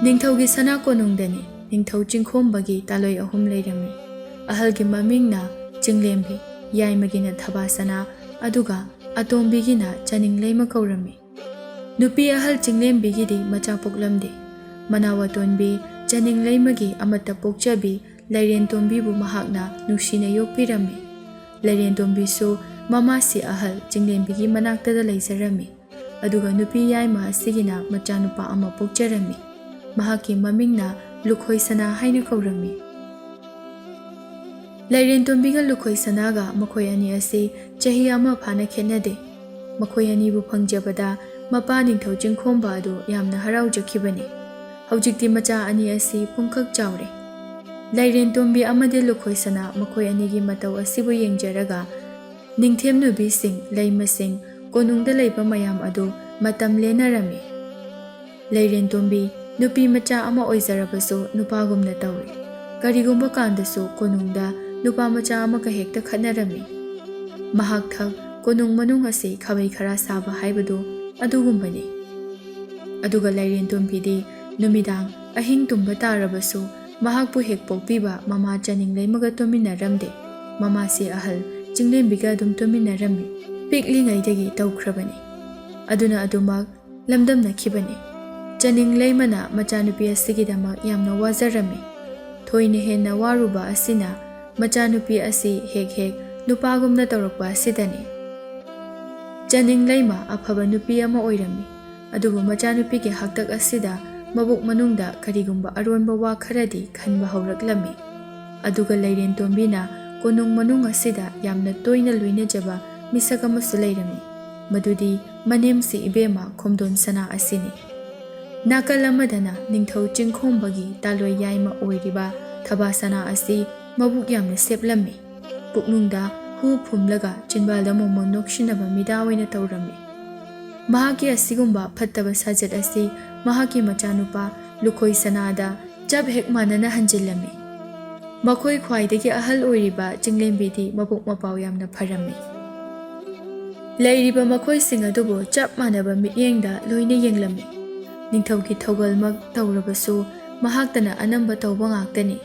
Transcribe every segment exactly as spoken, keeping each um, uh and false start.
ꯅꯤꯡꯊꯧꯒꯤ ꯁꯅꯥ ꯀꯣꯅꯨꯡꯗꯅꯤ ꯅꯤꯡꯊꯧ ꯆꯤꯡꯈꯣꯝꯕꯒꯤ ꯇꯥꯂꯣꯏ ꯑꯍꯨꯝ ꯂꯩꯔꯝꯃꯤ꯫ ꯑꯍꯜꯒꯤ ꯃꯃꯤꯡꯅ ꯆꯤꯡꯂꯦꯝꯕꯤ, ꯌꯥꯏꯃꯒꯤꯅ ꯊꯕꯥꯁꯅꯥ, ꯑꯗꯨꯒ ꯑꯇꯣꯝꯕꯤꯒꯤꯅ ꯆꯅꯤꯡꯂꯩꯃ ꯀꯧꯔꯝꯃꯤ꯫ ꯅꯨꯄꯤ ꯑꯍꯜ ꯆꯤꯡꯂꯦꯝꯕꯤꯒꯤꯗꯤ ꯃꯆꯥ ꯄꯣꯛꯂꯝꯗꯦ꯫ ꯃꯅꯥꯎ ꯑꯇꯣꯟꯕꯤ ꯆꯅꯤꯡꯂꯩꯃꯒꯤ ꯑꯃꯠꯇ ꯄꯣꯛꯆꯕꯤ ꯂꯩꯔꯦꯟꯇꯣꯝꯕꯤꯕꯨ ꯃꯍꯥꯛꯅ ꯅꯨꯡꯁꯤꯅ ꯌꯣꯛꯄꯤꯔꯝꯃꯤ꯫ ꯂꯩꯔꯦꯟꯇꯣꯝꯕꯤꯁꯨ ꯃꯃꯥꯁꯤ ꯑꯍꯜ ꯆꯤꯡꯂꯦꯝꯕꯤꯒꯤ ꯃꯅꯥꯛꯇꯗ ꯂꯩꯖꯔꯝꯃꯤ꯫ ꯑꯗꯨꯒ ꯅꯨꯄꯤ ꯌꯥꯏꯃ ꯑꯁꯤꯒꯤꯅ ꯃꯆꯥꯅꯨꯄꯥ ꯑꯃ ꯄꯣꯛꯆꯔꯝꯃꯤ꯫ ꯃꯍꯥꯛꯀꯤ ꯃꯃꯤꯡꯅ ꯂꯨꯈꯣꯏ ꯁꯅꯥ ꯍꯥꯏꯅ ꯀꯧꯔꯝꯃꯤ꯫ ꯂꯩꯔꯦꯟꯇꯣꯝꯕꯤꯒ ꯂꯨꯈꯣꯏ ꯁꯅꯥꯒ ꯃꯈꯣꯏ ꯑꯅꯤ ꯑꯁꯤ ꯆꯍꯤ ꯑꯃ ꯐꯥꯅ ꯈꯦꯠꯅꯗꯦ꯫ ꯃꯈꯣꯏ ꯑꯅꯤꯕꯨ ꯐꯪꯖꯕꯗ ꯃꯄꯥ ꯅꯤꯡꯊꯧ ꯆꯤꯡꯈꯣꯝꯕ ꯑꯗꯨ ꯌꯥꯝꯅ ꯍꯔꯥꯎꯖꯈꯤꯕꯅꯤ꯫ ꯍꯧꯖꯤꯛꯇꯤ ꯃꯆꯥ ꯑꯅꯤ ꯑꯁꯤ ꯄꯨꯡꯀꯛ ꯆꯥꯎꯔꯦ꯫ ꯂꯩꯔꯦꯟꯇꯣꯝꯕꯤ ꯑꯃꯗꯤ ꯂꯨꯈꯣꯏ ꯁꯅꯥ ꯃꯈꯣꯏ ꯑꯅꯤꯒꯤ ꯃꯇꯧ ꯑꯁꯤꯕꯨ ꯌꯦꯡꯖꯔꯒ ꯅꯤꯡꯊꯦꯝ ꯅꯨꯕꯤꯁꯤꯡ, ꯂꯩꯃꯁꯤꯡ, ꯀꯣꯅꯨꯡꯗ ꯂꯩꯕ ꯃꯌꯥꯝ ꯑꯗꯨ ꯃꯇꯝ ꯂꯦꯟꯅꯔꯝꯃꯤ꯫ ꯂꯩꯔꯦꯟꯇꯣꯝꯕꯤ ꯅꯨꯄꯤ ꯃꯆꯥ ꯑꯃ ꯑꯣꯏꯖꯔꯕꯁꯨ ꯅꯨꯄꯥꯒꯨꯝꯅ ꯇꯧꯏ꯫ ꯀꯔꯤꯒꯨꯝꯕ ꯀꯥꯟꯗꯁꯨ ꯀꯣꯅꯨꯡꯗ ꯅꯨꯄꯥ ꯃꯆꯥ ꯑꯃꯒ ꯍꯦꯛꯇ ꯈꯠꯅꯔꯝꯃꯤ꯫ ꯃꯍꯥꯛ ꯊꯛ ꯀꯣꯅꯨꯡ ꯃꯅꯨꯡ ꯑꯁꯤ ꯈꯥꯕꯩ ꯈꯔꯥ ꯁꯥꯕ ꯍꯥꯏꯕꯗꯨ ꯑꯗꯨꯒꯨꯝꯕꯅꯤ꯫ ꯑꯗꯨꯒ ꯂꯩꯔꯦꯟꯇꯣꯝꯕꯤꯗꯤ ꯅꯨꯃꯤꯗꯥꯡ ꯑꯍꯤꯡ ꯇꯨꯝꯕ ꯇꯥꯔꯕꯁꯨ ꯃꯍꯥꯛꯄꯨ ꯍꯦꯛ ꯄꯣꯛꯄꯤꯕ ꯃꯃꯥ ꯆꯅꯤꯡꯂꯩꯃꯒ ꯇꯨꯝꯃꯤꯟꯅꯔꯝꯗꯦ꯫ ꯃꯃꯥꯁꯤ ꯑꯍꯜ ꯆꯤꯡꯂꯦꯝꯕꯤꯒ ꯑꯗꯨꯝ ꯇꯨꯝꯃꯤꯟꯅꯔꯝꯃꯤ꯫ ꯄꯤꯛꯂꯤꯉꯩꯗꯒꯤ ꯇꯧꯈ꯭ꯔꯕꯅꯤ꯫ ꯑꯗꯨꯅ ꯑꯗꯨꯃꯛ ꯂꯝꯗꯝꯅꯈꯤꯕꯅꯤ꯫ ꯆꯅꯤꯡꯂꯩꯃꯅ ꯃꯆꯥꯅꯨꯄꯤ ꯑꯁꯤꯒꯤꯗꯃꯛ ꯌꯥꯝꯅ ꯋꯥꯖꯔꯝꯃꯤ꯫ ꯊꯣꯏꯅ ꯍꯦꯟꯅ ꯋꯥꯔꯨꯕ ꯑꯁꯤꯅ ꯃꯆꯥꯅꯨꯄꯤ ꯑꯁꯤ ꯍꯦꯛ ꯍꯦꯛ ꯅꯨꯄꯥꯒꯨꯝꯅ ꯇꯧꯔꯛꯄ ꯑꯁꯤꯗꯅꯤ꯫ ꯆꯅꯤꯡꯂꯩꯃ ꯑꯐꯕ ꯅꯨꯄꯤ ꯑꯃ ꯑꯣꯏꯔꯝꯃꯤ꯫ ꯑꯗꯨꯕꯨ ꯃꯆꯥꯅꯨꯄꯤꯒꯤ ꯍꯥꯛꯇꯛ ꯑꯁꯤꯗ ꯃꯕꯨꯛ ꯃꯅꯨꯡꯗ ꯀꯔꯤꯒꯨꯝꯕ ꯑꯔꯣꯟꯕ ꯋꯥ ꯈꯔꯗꯤ ꯈꯟꯕ ꯍꯧꯔꯛꯂꯝꯃꯤ꯫ ꯑꯗꯨꯒ ꯂꯩꯔꯦꯟꯇꯣꯝꯕꯤꯅ ꯀꯣꯅꯨꯡ ꯃꯅꯨꯡ ꯑꯁꯤꯗ ꯌꯥꯝꯅ ꯇꯣꯏꯅ ꯂꯣꯏꯅꯖꯕ ꯃꯤꯁꯛ ꯑꯃꯁꯨ ꯂꯩꯔꯝꯃꯤ꯫ ꯃꯗꯨꯗꯤ ꯃꯅꯦꯝꯁꯤ ꯏꯕꯦꯝꯃ ꯈꯣꯝꯗꯣꯟ ꯁꯅꯥ ꯑꯁꯤꯅꯤ꯫ ꯅꯥꯀꯜ ꯑꯃꯗꯅ ꯅꯤꯡꯊꯧ ꯆꯤꯡꯈꯣꯝꯕꯒꯤ ꯇꯥꯂꯣꯏ ꯌꯥꯏꯃ ꯑꯣꯏꯔꯤꯕ ꯊꯕꯥ ꯁꯅꯥ ꯑꯁꯤ ꯃꯕꯨꯛ ꯌꯥꯝꯅ ꯁꯦꯞꯂꯝꯃꯤ꯫ ꯄꯨꯛꯅꯨꯡꯗ ꯍꯨ ꯐꯨꯝꯂꯒ ꯆꯤꯟꯕꯥꯜꯗ ꯃꯣꯃꯣꯟ ꯅꯣꯛꯁꯤꯟꯅꯕ ꯃꯤꯗꯥ ꯑꯣꯏꯅ ꯇꯧꯔꯝꯃꯤ꯫ ꯃꯍꯥꯛꯀꯤ ꯑꯁꯤꯒꯨꯝꯕ ꯐꯠꯇꯕ ꯁꯥꯖꯠ ꯑꯁꯤ ꯃꯍꯥꯛꯀꯤ ꯃꯆꯥꯅꯨꯄꯥ ꯂꯨꯈꯣꯏ ꯁꯅꯥꯗ ꯆꯞ ꯍꯦꯛ ꯃꯥꯟꯅꯅ ꯍꯟꯖꯤꯜꯂꯝꯃꯤ꯫ ꯃꯈꯣꯏ ꯈ꯭ꯋꯥꯏꯗꯒꯤ ꯑꯍꯜ ꯑꯣꯏꯔꯤꯕ ꯆꯤꯡꯂꯦꯝꯕꯤꯗꯤ ꯃꯕꯨꯛ ꯃꯄꯥꯎ ꯌꯥꯝꯅ ꯐꯔꯝꯃꯤ꯫ ꯂꯩꯔꯤꯕ ꯃꯈꯣꯏꯁꯤꯡ ꯑꯗꯨꯕꯨ ꯆꯞ ꯃꯥꯟꯅꯕ ꯃꯤꯠꯌꯦꯡꯗ ꯂꯣꯏꯅ ꯌꯦꯡꯂꯝꯃꯤ꯫ ꯅꯤꯡꯊꯧꯒꯤ ꯊꯧꯒꯜꯃꯛ ꯇꯧꯔꯕꯁꯨ ꯃꯍꯥꯛꯇꯅ ꯑꯅꯝꯕ ꯇꯧꯕ ꯉꯥꯛꯇꯅꯤ꯫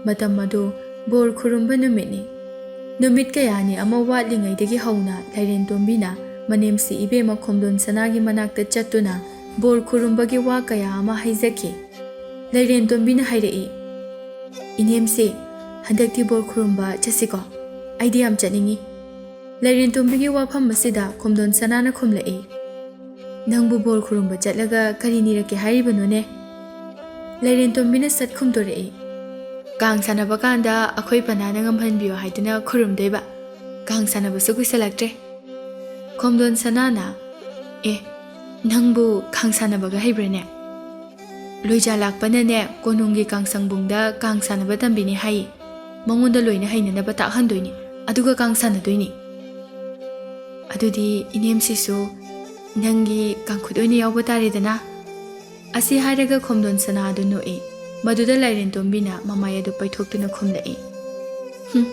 ꯃꯇꯝ ꯑꯗꯨ ꯕꯣꯔ ꯈꯨꯔꯨꯝꯕ ꯅꯨꯃꯤꯠꯅꯤ꯫ ꯅꯨꯃꯤꯠ ꯀꯌꯥꯅꯤ ꯑꯃ ꯋꯥꯠꯂꯤꯉꯩꯗꯒꯤ ꯍꯧꯅ ꯂꯥꯏꯔꯦꯟꯇꯣꯝꯕꯤꯅ ꯃꯅꯦꯝꯁꯤ ꯏꯕꯦꯝꯃ ꯈꯣꯝꯗꯣꯟ ꯁꯅꯥꯒꯤ ꯃꯅꯥꯛꯇ ꯆꯠꯇꯨꯅ ꯕꯣꯔ ꯈꯨꯔꯨꯝꯕꯒꯤ ꯋꯥ ꯀꯌꯥ ꯑꯃ ꯍꯥꯏꯖꯈꯤ꯫ ꯂꯥꯏꯔꯦꯟꯇꯣꯝꯕꯤꯅ ꯍꯥꯏꯔꯛꯏ, "ꯏꯅꯦꯝꯁꯤ, ꯍꯟꯗꯛꯇꯤ ꯕꯣꯔ ꯈꯨꯔꯨꯝꯕ ꯆꯠꯁꯤꯀꯣ? ꯑꯩꯗꯤ ꯌꯥꯝ ꯆꯠꯅꯤꯡꯉꯤ꯫" ꯂꯥꯏꯔꯦꯟꯇꯣꯝꯕꯤꯒꯤ ꯋꯥꯐꯝ ꯑꯁꯤꯗ ꯈꯣꯝꯗꯣꯟ ꯁꯅꯥꯅ ꯈꯨꯝꯂꯛꯏ, "ꯅꯪꯕꯨ ꯕꯣꯔ ꯈꯨꯔꯨꯝꯕ ꯆꯠꯂꯒ ꯀꯔꯤ ꯅꯤꯔꯛꯀꯦ ꯍꯥꯏꯔꯤꯕꯅꯣꯅꯦ?" ꯂꯥꯏꯔꯦꯟꯇꯣꯝꯕꯤꯅ ꯁꯠ ꯈꯨꯝꯗꯣꯔꯛꯏ, "ꯀꯥꯡ ꯁꯥꯟꯅꯕ ꯀꯥꯟꯗ ꯑꯩꯈꯣꯏ ꯄꯅꯥꯅ ꯉꯝꯍꯟꯕꯤꯌꯨ ꯍꯥꯏꯗꯨꯅ ꯈꯨꯔꯨꯝꯗꯣꯏꯕ꯫ ꯀꯥꯡ ꯁꯥꯟꯅꯕꯁꯨ ꯀꯨꯏꯁꯜꯂꯛꯇ꯭ꯔꯦ꯫" ꯈꯣꯝꯗꯣꯟ ꯁꯅꯥꯅ, "ꯑꯦ, ꯅꯪꯕꯨ ꯀꯥꯡ ꯁꯥꯟꯅꯕꯒ ꯍꯩꯕ꯭ꯔꯥꯅꯦ? ꯂꯣꯏꯖꯥ ꯂꯥꯛꯄꯅꯅꯦ ꯀꯣꯅꯨꯡꯒꯤ ꯀꯥꯡꯁꯪꯕꯨꯡꯗ ꯀꯥꯡ ꯁꯥꯟꯅꯕ ꯇꯝꯕꯤꯅꯤ ꯍꯥꯏꯌꯦ꯫ ꯃꯉꯣꯟꯗ ꯂꯣꯏꯅ ꯍꯩꯅꯅꯕ ꯇꯥꯛꯍꯟꯗꯣꯏꯅꯤ, ꯑꯗꯨꯒ ꯀꯥꯡ ꯁꯥꯟꯅꯗꯣꯏꯅꯤ꯫" "ꯑꯗꯨꯗꯤ ꯏꯅꯦꯝꯁꯤꯁꯨ ꯅꯪꯒꯤ ꯀꯥꯡꯈꯨꯠ ꯑꯣꯏꯅ ꯌꯥꯎꯕ ꯇꯥꯔꯦꯗꯅ?" ꯑꯁꯤ ꯍꯥꯏꯔꯒ ꯈꯣꯝꯗꯣꯟ ꯁꯅꯥ ꯑꯗꯨ ꯅꯣꯛꯏ꯫ ꯃꯗꯨꯗ ꯂꯥꯏꯔꯦꯟꯇꯣꯝꯕꯤꯅ ꯃꯃꯥꯏ ꯑꯗꯨ ꯄꯩꯊꯣꯛꯇꯨꯅ ꯈꯨꯝꯂꯛꯏ, "ꯍꯨꯝ,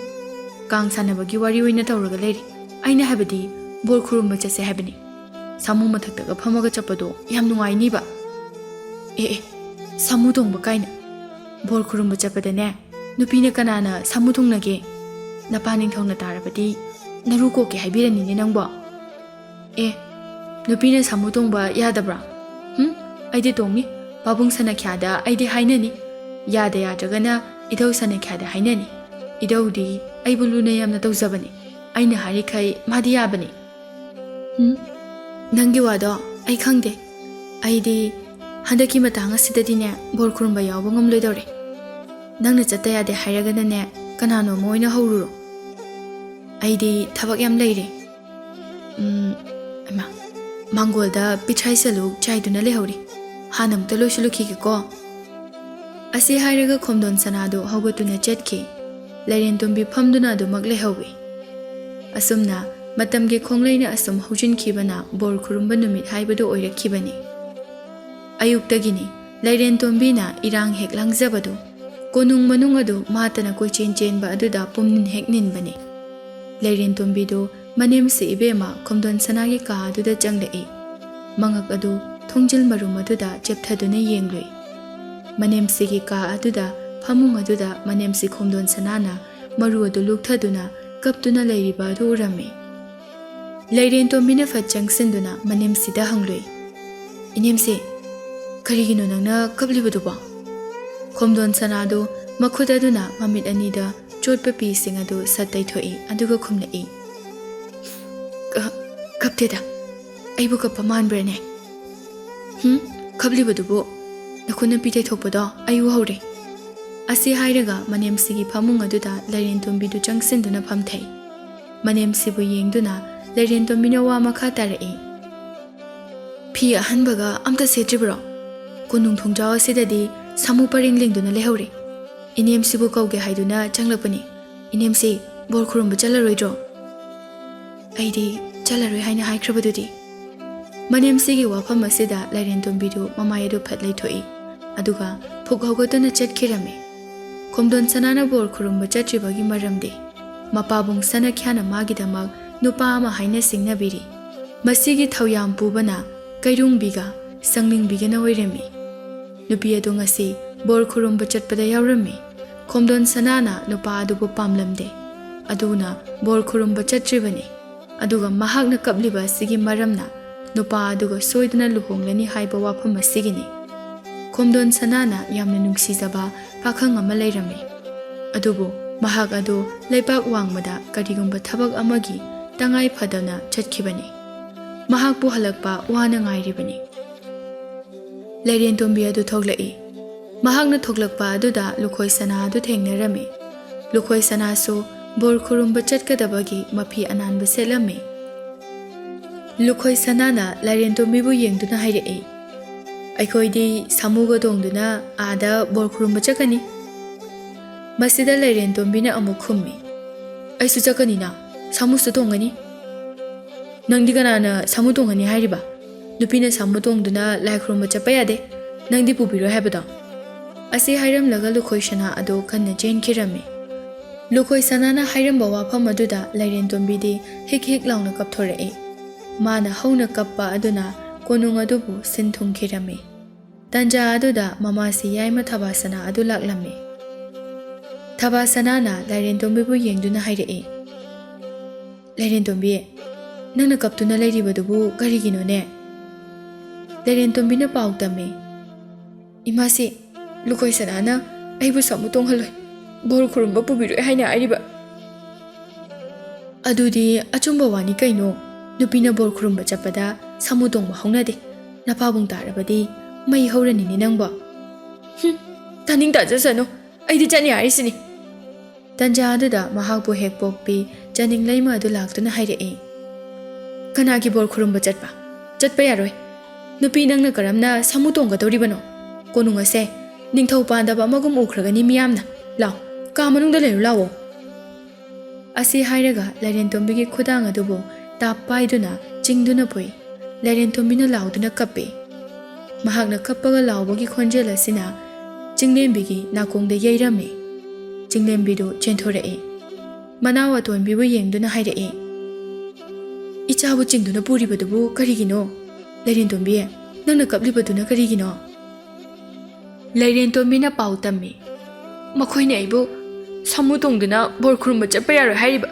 ꯀꯥꯡ ꯁꯥꯟꯅꯕꯒꯤ ꯋꯥꯔꯤ ꯑꯣꯏꯅ ꯇꯧꯔꯒ ꯂꯩꯔꯤ꯫ ꯑꯩꯅ ꯍꯥꯏꯕꯗꯤ ꯕꯣꯔ ꯈꯨꯔꯨꯝꯕ ꯆꯠꯁꯦ ꯍꯥꯏꯕꯅꯤ꯫ ꯁꯥꯃꯨ ꯃꯊꯛꯇꯒ ꯐꯝꯃꯒ ꯆꯠꯄꯗꯣ ꯌꯥꯝ ꯅꯨꯡꯉꯥꯏꯅꯤꯕ꯫" "ꯑꯦ ꯑꯦ, ꯁꯥꯃꯨ ꯇꯣꯡꯕ ꯀꯥꯏꯅ꯫ ꯕꯣꯔ ꯈꯨꯔꯨꯝꯕ ꯆꯠꯄꯗꯅꯦ ꯅꯨꯄꯤꯅ ꯀꯅꯥꯅ ꯁꯥꯃꯨ ꯇꯣꯡꯅꯒꯦ? ꯅꯄꯥ ꯅꯤꯡꯊꯧꯅ ꯇꯥꯔꯕꯗꯤ ꯅꯔꯨ ꯀꯣꯛꯀꯦ ꯍꯥꯏꯕꯤꯔꯅꯤꯅꯦ ꯅꯪꯕꯣ꯫" "ꯑꯦ, ꯅꯨꯄꯤꯅ ꯁꯥꯃꯨ ꯇꯣꯡꯕ ꯌꯥꯗꯕ꯭ꯔꯥ? ꯍꯨꯝ, ꯑꯩꯗꯤ ꯇꯣꯡꯅꯤ꯫ ꯄꯥꯕꯨꯡ ꯁꯅꯥꯈ꯭ꯌꯥꯗ ꯑꯩꯗꯤ ꯍꯥꯏꯅꯅꯤ꯫ ꯌꯥꯗ ꯌꯥꯗ꯭ꯔꯒꯅ ꯏꯙꯧ ꯁꯅꯥꯈ꯭ꯌꯥꯗ ꯍꯥꯏꯅꯅꯤ꯫ ꯏꯙꯧꯗꯤ ꯑꯩꯕꯨ ꯂꯨꯅ ꯌꯥꯝꯅ ꯇꯧꯖꯕꯅꯤ꯫ ꯑꯩꯅ ꯍꯥꯏꯔꯤꯈꯩ ꯃꯥꯗꯤ ꯌꯥꯕꯅꯤ꯫" "ꯍꯨꯝ, ꯅꯪꯒꯤ ꯋꯥꯗꯣ ꯑꯩ ꯈꯪꯗꯦ꯫ ꯑꯩꯗꯤ ꯍꯟꯗꯛꯀꯤ ꯃꯇꯥꯡ ꯑꯁꯤꯗꯗꯤꯅꯦ ꯕꯣꯔ ꯈꯨꯔꯨꯝꯕ ꯌꯥꯎꯕ ꯉꯝꯂꯣꯏꯗꯧꯔꯦ꯫ ꯅꯪꯅ ꯆꯠꯇ ꯌꯥꯗꯦ ꯍꯥꯏꯔꯒꯅꯅꯦ ꯀꯅꯥꯅꯣ ꯑꯃ ꯑꯣꯏꯅ ꯍꯧꯔꯨꯔꯣ꯫ ꯑꯩꯗꯤ ꯊꯕꯛ ꯌꯥꯝ ꯂꯩꯔꯦ꯫ ꯎꯝ, ꯍꯩꯃꯥ, ꯃꯥꯡꯒꯣꯜꯗ ꯄꯤꯊ꯭ꯔꯥꯏ ꯆꯂꯨ ꯆꯥꯏꯗꯨꯅ ꯂꯩꯍꯧꯔꯤ꯫ ꯍꯥꯟꯅ ꯑꯃꯨꯛꯇ ꯂꯣꯏꯁꯤꯜꯂꯨꯈꯤꯒꯦꯀꯣ꯫" ꯑꯁꯤ ꯍꯥꯏꯔꯒ ꯈꯣꯝꯗꯣꯟ ꯁꯅꯥꯗꯨ ꯍꯧꯒꯠꯇꯨꯅ ꯆꯠꯈꯤ꯫ ꯂꯥꯏꯔꯦꯟꯇꯣꯝꯕꯤ ꯐꯝꯗꯨꯅ ꯑꯗꯨꯃꯛ ꯂꯩꯍꯧꯏ꯫ ꯑꯁꯨꯝꯅ ꯃꯇꯝꯒꯤ ꯈꯣꯡꯂꯩꯅ ꯑꯁꯨꯝ ꯍꯧꯖꯤꯟꯈꯤꯕꯅ ꯕꯣꯔ ꯈꯨꯔꯨꯝꯕ ꯅꯨꯃꯤꯠ ꯍꯥꯏꯕꯗꯨ ꯑꯣꯏꯔꯛꯈꯤꯕꯅꯤ꯫ ꯑꯌꯨꯛꯇꯒꯤꯅꯤ ꯂꯥꯏꯔꯦꯟꯇꯣꯝꯕꯤꯅ ꯏꯔꯥꯡ ꯍꯦꯛ ꯂꯥꯡꯖꯕꯗꯨ꯫ ꯀꯣꯅꯨꯡ ꯃꯅꯨꯡ ꯑꯗꯨ ꯃꯥꯇꯅ ꯀꯣꯏꯆꯦꯟ ꯆꯦꯟꯕ ꯑꯗꯨꯗ ꯄꯨꯝꯅꯤꯟ ꯍꯦꯛ ꯅꯤꯟꯕꯅꯤ꯫ ꯂꯥꯏꯔꯦꯟꯇꯣꯝꯕꯤꯗꯨ ꯃꯅꯦꯝꯁꯤ ꯏꯕꯦꯝꯃ ꯈꯣꯝꯗꯣꯟ ꯁꯅꯥꯒꯤ ꯀꯥ ꯑꯗꯨꯗ ꯆꯪꯂꯛꯏ꯫ ꯃꯉꯛ ꯑꯗꯨ ꯊꯣꯡꯖꯤꯜ ꯃꯔꯨꯝ ꯑꯗꯨꯗ ꯆꯦꯞꯊꯗꯨꯅ ꯌꯦꯡꯂꯨꯏ꯫ ꯃꯅꯦꯝꯁꯤꯒꯤ ꯀꯥ ꯑꯗꯨꯗ, ꯐꯃꯨꯡ ꯑꯗꯨꯗ ꯃꯅꯦꯝꯁꯤ ꯈꯣꯝꯗꯣꯟ ꯁꯅꯥꯅ ꯃꯔꯨ ꯑꯗꯨ ꯂꯨꯛꯊꯗꯨꯅ ꯀꯞꯇꯨꯅ ꯂꯩꯔꯤꯕ ꯑꯗꯨ ꯎꯔꯝꯃꯤ꯫ ꯂꯩꯔꯦꯟ ꯇꯣꯝꯕꯤꯅ ꯐꯠ ꯆꯪꯁꯤꯟꯗꯨꯅ ꯃꯅꯦꯝꯁꯤꯗ ꯍꯪꯂꯨꯏ, "ꯏꯅꯦꯝꯁꯤ, ꯀꯔꯤꯒꯤꯅꯣ ꯅꯪꯅ ꯀꯞꯂꯤꯕꯗꯨꯕꯣ?" ꯈꯣꯝꯗꯣꯟ ꯁꯅꯥꯗꯨ ꯃꯈꯨꯠ ꯑꯗꯨꯅ ꯃꯃꯤꯠ ꯑꯅꯤꯗ ꯆꯣꯠꯄ ꯄꯤꯁꯤꯡ ꯑꯗꯨ ꯁꯠ ꯇꯩꯊꯣꯛꯏ, ꯑꯗꯨꯒ ꯈꯨꯝꯂꯛꯏ, "ꯀ-, ꯀꯞꯇꯦꯗ, ꯑꯩꯕꯨ ꯀꯞꯄ ꯃꯥꯟꯕ꯭ꯔꯅꯦ?" "ꯍꯨꯝ, ꯀꯞꯂꯤꯕꯗꯨꯕꯨ? ꯅꯈꯨꯠꯅ ꯄꯤ ꯇꯩꯊꯣꯛꯄꯗꯣ ꯑꯩ ꯎꯍꯧꯔꯦ꯫" ꯑꯁꯤ ꯍꯥꯏꯔꯒ ꯃꯅꯦꯝꯁꯤꯒꯤ ꯐꯃꯨꯡ ꯑꯗꯨꯗ ꯂꯩꯔꯦꯟ ꯇꯣꯝꯕꯤꯗꯨ ꯆꯪꯁꯤꯟꯗꯨꯅ ꯐꯝꯊꯩ꯫ ꯃꯅꯦꯝꯁꯤꯕꯨ ꯌꯦꯡꯗꯨꯅ ꯂꯩꯔꯦꯟ ꯇꯣꯝꯕꯤꯅ ꯋꯥ ꯃꯈꯥ ꯇꯥꯔꯛꯏ, "ꯐꯤ ꯑꯍꯟꯕꯒ ꯑꯝꯇ ꯁꯦꯠꯇ꯭ꯔꯤꯕ꯭ꯔꯣ? ꯀꯣꯅꯨꯡ ꯊꯣꯡꯖꯥꯎ ꯑꯁꯤꯗꯗꯤ ꯁꯥꯃꯨ ꯄꯔꯦꯡ ꯂꯦꯡꯗꯨꯅ ꯂꯩꯍꯧꯔꯦ꯫ ꯏꯅꯦꯝꯁꯤꯕꯨ ꯀꯧꯒꯦ ꯍꯥꯏꯗꯨꯅ ꯆꯪꯂꯛꯄꯅꯤ꯫ ꯏꯅꯦꯝꯁꯤ, ꯕꯣꯔ ꯈꯨꯔꯨꯝꯕ ꯆꯠꯂꯔꯣꯏꯗ꯭ꯔꯣ?" "ꯑꯩꯗꯤ ꯆꯠꯂꯔꯣꯏ ꯍꯥꯏꯅ ꯍꯥꯏꯈ꯭ꯔꯕꯗꯨꯗꯤ꯫" ꯃꯅꯦꯝꯁꯤꯒꯤ ꯋꯥꯐꯝ ꯑꯁꯤꯗ ꯂꯩꯔꯦꯟ ꯇꯣꯝꯕꯤꯗꯨ ꯃꯃꯥꯏ ꯑꯗꯨ ꯐꯠ ꯂꯩꯊꯣꯛꯏ, ꯑꯗꯨꯒ ꯐꯨꯛ ꯍꯧꯒꯠꯇꯨꯅ ꯆꯠꯈꯤꯔꯝꯃꯤ꯫ ꯈꯣꯝꯗꯣꯟ ꯁꯅꯥꯅ ꯕꯣꯔ ꯈꯨꯔꯨꯝꯕ ꯆꯠꯇ꯭ꯔꯤꯕꯒꯤ ꯃꯔꯝꯗꯤ ꯃꯄꯥꯕꯨꯡ ꯁꯅꯥꯈ꯭ꯌꯥꯅ ꯃꯥꯒꯤꯗꯃꯛ ꯅꯨꯄꯥ ꯑꯃ ꯍꯥꯏꯅ ꯁꯤꯡꯅꯕꯤꯔꯤ꯫ ꯃꯁꯤꯒꯤ ꯊꯧꯌꯥꯝ ꯄꯨꯕꯅ ꯀꯩꯔꯨꯡꯕꯤꯒ ꯁꯪꯂꯤꯡꯕꯤꯒꯅ ꯑꯣꯏꯔꯝꯃꯤ꯫ ꯅꯨꯄꯤ ꯑꯗꯨ ꯉꯁꯤ ꯕꯣꯔ ꯈꯨꯔꯨꯝꯕ ꯆꯠꯄꯗ ꯌꯥꯎꯔꯝꯃꯤ꯫ ꯈꯣꯝꯗꯣꯟ ꯁꯅꯥꯅ ꯅꯨꯄꯥ ꯑꯗꯨꯕꯨ ꯄꯥꯝꯂꯝꯗꯦ, ꯑꯗꯨꯅ ꯕꯣꯔ ꯈꯨꯔꯨꯝꯕ ꯆꯠꯇ꯭ꯔꯤꯕꯅꯤ꯫ ꯑꯗꯨꯒ ꯃꯍꯥꯛꯅ ꯀꯞꯂꯤꯕ ꯑꯁꯤꯒꯤ ꯃꯔꯝꯅ ꯅꯨꯄꯥ ꯑꯗꯨꯒ ꯁꯣꯏꯗꯅ ꯂꯨꯍꯣꯡꯂꯅꯤ ꯍꯥꯏꯕ ꯋꯥꯐꯝ ꯑꯁꯤꯒꯤꯅꯤ꯫ ꯈꯣꯝꯗꯣꯟ ꯁꯅꯥꯅ ꯌꯥꯝꯅ ꯅꯨꯡꯁꯤꯖꯕ ꯄꯥꯈꯪ ꯑꯃ ꯂꯩꯔꯝꯃꯤ꯫ ꯑꯗꯨꯕꯨ ꯃꯍꯥꯛ ꯑꯗꯨ ꯂꯩꯕꯥꯛ ꯋꯥꯡꯃꯗ ꯀꯔꯤꯒꯨꯝꯕ ꯊꯕꯛ ꯑꯃꯒꯤ ꯇꯉꯥꯏ ꯐꯗꯅ ꯆꯠꯈꯤꯕꯅꯤ꯫ ꯃꯍꯥꯛꯄꯨ ꯍꯜꯂꯛꯄ ꯋꯥꯅ ꯉꯥꯏꯔꯤꯕꯅꯤ꯫ ꯂꯩꯔꯦꯟ ꯇꯣꯝꯕꯤ ꯑꯗꯨ ꯊꯣꯛꯂꯛꯏ꯫ ꯃꯍꯥꯛꯅ ꯊꯣꯛꯂꯛꯄ ꯑꯗꯨꯗ ꯂꯨꯈꯣꯏ ꯁꯅꯥ ꯑꯗꯨ ꯊꯦꯡꯅꯔꯝꯃꯤ꯫ ꯂꯨꯈꯣꯏ ꯁꯅꯥꯁꯨ ꯕꯣꯔ ꯈꯨꯔꯨꯝꯕ ꯆꯠꯀꯗꯕꯒꯤ ꯃꯐꯤ ꯑꯅꯥꯟꯕ ꯁꯦꯠꯂꯝꯃꯤ꯫ ꯂꯨꯈꯣꯏ ꯁꯅꯥꯅ ꯂꯩꯔꯦꯟ ꯇꯣꯝꯕꯤꯕꯨ ꯌꯦꯡꯗꯨꯅ ꯍꯥꯏꯔꯛꯏ, "ꯑꯩꯈꯣꯏꯗꯤ ꯁꯥꯃꯨꯒ ꯇꯣꯡꯗꯨꯅ ꯑꯥꯗ ꯕꯣꯔ ꯈꯨꯔꯨꯝꯕ ꯆꯠꯀꯅꯤ꯫" ꯃꯁꯤꯗ ꯂꯩꯔꯦꯟ ꯇꯣꯝꯕꯤꯅ ꯑꯃꯨꯛ ꯈꯨꯝꯃꯤ, "ꯑꯩꯁꯨ ꯆꯠꯀꯅꯤꯅ, ꯁꯥꯃꯨꯁꯨ ꯇꯣꯡꯒꯅꯤ꯫" "ꯅꯪꯗꯤ ꯀꯅꯥꯅ ꯁꯥꯃꯨ ꯇꯣꯡꯒꯅꯤ ꯍꯥꯏꯔꯤꯕ? ꯅꯨꯄꯤꯅ ꯁꯥꯃꯨ ꯇꯣꯡꯗꯨꯅ ꯂꯥꯏ ꯈꯨꯔꯨꯝꯕ ꯆꯠꯄ ꯌꯥꯗꯦ꯫ ꯅꯪꯗꯤ ꯄꯨꯕꯤꯔꯣꯏ ꯍꯥꯏꯕꯗꯣ?" ꯑꯁꯤ ꯍꯥꯏꯔꯝꯂꯒ ꯂꯨꯈꯣꯏ ꯁꯅꯥ ꯑꯗꯨ ꯀꯟꯅ ꯆꯦꯟꯈꯤꯔꯝꯃꯤ꯫ ꯂꯨꯈꯣꯏ ꯁꯅꯥꯅ ꯍꯥꯏꯔꯝꯕ ꯋꯥꯐꯝ ꯑꯗꯨꯗ ꯂꯩꯔꯦꯟ ꯇꯣꯝꯕꯤꯗꯤ ꯍꯤꯛ ꯍꯤꯛ ꯂꯥꯎꯅ ꯀꯞꯊꯣꯔꯛꯏ꯫ ꯃꯥꯅ ꯍꯧꯅ ꯀꯞꯄ ꯑꯗꯨꯅ ꯀꯣꯅꯨꯡ ꯑꯗꯨꯕꯨ ꯁꯤꯟ ꯊꯨꯡꯈꯤꯔꯝꯃꯤ꯫ ꯇꯟꯖꯥ ꯑꯗꯨꯗ ꯃꯃꯥꯁꯤ ꯌꯥꯏꯃ ꯊꯕꯥꯁꯅꯥ ꯑꯗꯨ ꯂꯥꯛꯂꯝꯃꯤ꯫ ꯊꯕꯥꯁꯅꯥꯅ ꯂꯥꯏꯔꯦꯟꯇꯣꯝꯕꯤꯕꯨ ꯌꯦꯡꯗꯨꯅ ꯍꯥꯏꯔꯛꯏ, "ꯂꯥꯏꯔꯦꯟꯇꯣꯝꯕꯤ, ꯅꯪꯅ ꯀꯞꯇꯨꯅ ꯂꯩꯔꯤꯕꯗꯨꯕꯨ ꯀꯔꯤꯒꯤꯅꯣꯅꯦ?" ꯂꯥꯏꯔꯦꯟꯇꯣꯝꯕꯤꯅ ꯄꯥꯎ ꯇꯝꯃꯤ, "ꯏꯃꯥꯁꯤ, ꯂꯨꯀꯣꯏ ꯁꯅꯥꯅ ꯑꯩꯕꯨ ꯁꯥꯃꯨ ꯇꯣꯡꯍꯜꯂꯣꯏ, ꯕꯣꯔ ꯈꯨꯔꯨꯝꯕ ꯄꯨꯕꯤꯔꯣꯏ ꯍꯥꯏꯅ ꯍꯥꯏꯔꯤꯕ꯫" "ꯑꯗꯨꯗꯤ ꯑꯆꯨꯝꯕ ꯋꯥꯅꯤ ꯀꯩꯅꯣ? ꯅꯨꯄꯤꯅ ꯕꯣꯔ ꯈꯨꯔꯨꯝꯕ ꯆꯠꯄꯗ ꯁꯥꯃꯨ ꯇꯣꯡꯕ ꯍꯧꯅꯗꯦ꯫ ꯅꯄꯥꯕꯨꯡ ꯇꯥꯔꯕꯗꯤ ꯃꯩ ꯍꯧꯔꯅꯤꯅꯦ ꯅꯪꯕꯣ꯫" "ꯍꯨꯝ, ꯇꯥꯅꯤꯡ ꯇꯥꯖꯁꯅꯨ, ꯑꯩꯗꯤ ꯆꯠꯅꯤ ꯍꯥꯏꯔꯤꯁꯤꯅꯤ꯫" ꯇꯟꯖꯥ ꯑꯗꯨꯗ ꯃꯍꯥꯛꯄꯨ ꯍꯦꯛ ꯄꯣꯛꯄꯤ ꯆꯅꯤꯡ ꯂꯩꯃ ꯑꯗꯨ ꯂꯥꯛꯇꯨꯅ ꯍꯥꯏꯔꯛꯏ, "ꯀꯅꯥꯒꯤ ꯕꯣꯔ ꯈꯨꯔꯨꯝꯕ ꯆꯠꯄ? ꯆꯠꯄ ꯌꯥꯔꯣꯏ꯫ ꯅꯨꯄꯤ ꯅꯪꯅ ꯀꯔꯝꯅ ꯁꯥꯃꯨ ꯇꯣꯡꯒꯗꯧꯔꯤꯕꯅꯣ? ꯀꯣꯅꯨꯡ ꯑꯁꯦ ꯅꯤꯡꯊꯧ ꯄꯥꯟꯗꯕ ꯑꯃꯒꯨꯝ ꯎꯈ꯭ꯔꯒꯅꯤ ꯃꯤꯌꯥꯝꯅ꯫ ꯂꯥꯎ, ꯀꯥ ꯃꯅꯨꯡꯗ ꯂꯩꯔꯨ ꯂꯥꯎꯑꯣ꯫" ꯑꯁꯤ ꯍꯥꯏꯔꯒ ꯂꯥꯏꯔꯦꯟꯇꯣꯝꯕꯤꯒꯤ ꯈꯨꯗꯥꯡ ꯑꯗꯨꯕꯨ ꯇꯥꯞ ꯄꯥꯏꯗꯨꯅ ꯆꯤꯡꯗꯨꯅ ꯄꯨꯏ꯫ ꯂꯥꯏꯔꯦꯟꯇꯣꯝꯕꯤꯅ ꯂꯥꯎꯗꯨꯅ ꯀꯞꯄꯤ꯫ ꯃꯍꯥꯛꯅ ꯀꯞꯄꯒ ꯂꯥꯎꯕꯒꯤ ꯈꯣꯟꯖꯦꯜ ꯑꯁꯤꯅ ꯆꯤꯡꯂꯦꯝꯕꯤꯒꯤ ꯅꯥꯀꯣꯡꯗ ꯌꯩꯔꯝꯃꯤ꯫ ꯆꯤꯡꯂꯦꯝꯕꯤꯗꯨ ꯆꯦꯟꯊꯣꯔꯛꯏ꯫ ꯃꯅꯥꯎ ꯑꯇꯣꯟꯕꯤꯕꯨ ꯌꯦꯡꯗꯨꯅ ꯍꯥꯏꯔꯛꯏ, "ꯏꯆꯥꯕꯨ ꯆꯤꯡꯗꯨꯅ ꯄꯨꯔꯤꯕꯗꯨꯕꯨ ꯀꯔꯤꯒꯤꯅꯣ? ꯂꯥꯏꯔꯦꯟꯇꯣꯝꯕꯤ, ꯅꯪꯅ ꯀꯞꯂꯤꯕꯗꯨꯅ ꯀꯔꯤꯒꯤꯅꯣ?" ꯂꯥꯏꯔꯦꯟꯇꯣꯝꯕꯤꯅ ꯄꯥꯎ ꯇꯝꯃꯤ, "ꯃꯈꯣꯏꯅ ꯑꯩꯕꯨ ꯁꯥꯃꯨ ꯇꯣꯡꯗꯨꯅ ꯕꯣꯔ ꯈꯨꯔꯨꯝꯕ ꯆꯠꯄ ꯌꯥꯔꯣꯏ ꯍꯥꯏꯔꯤꯕ,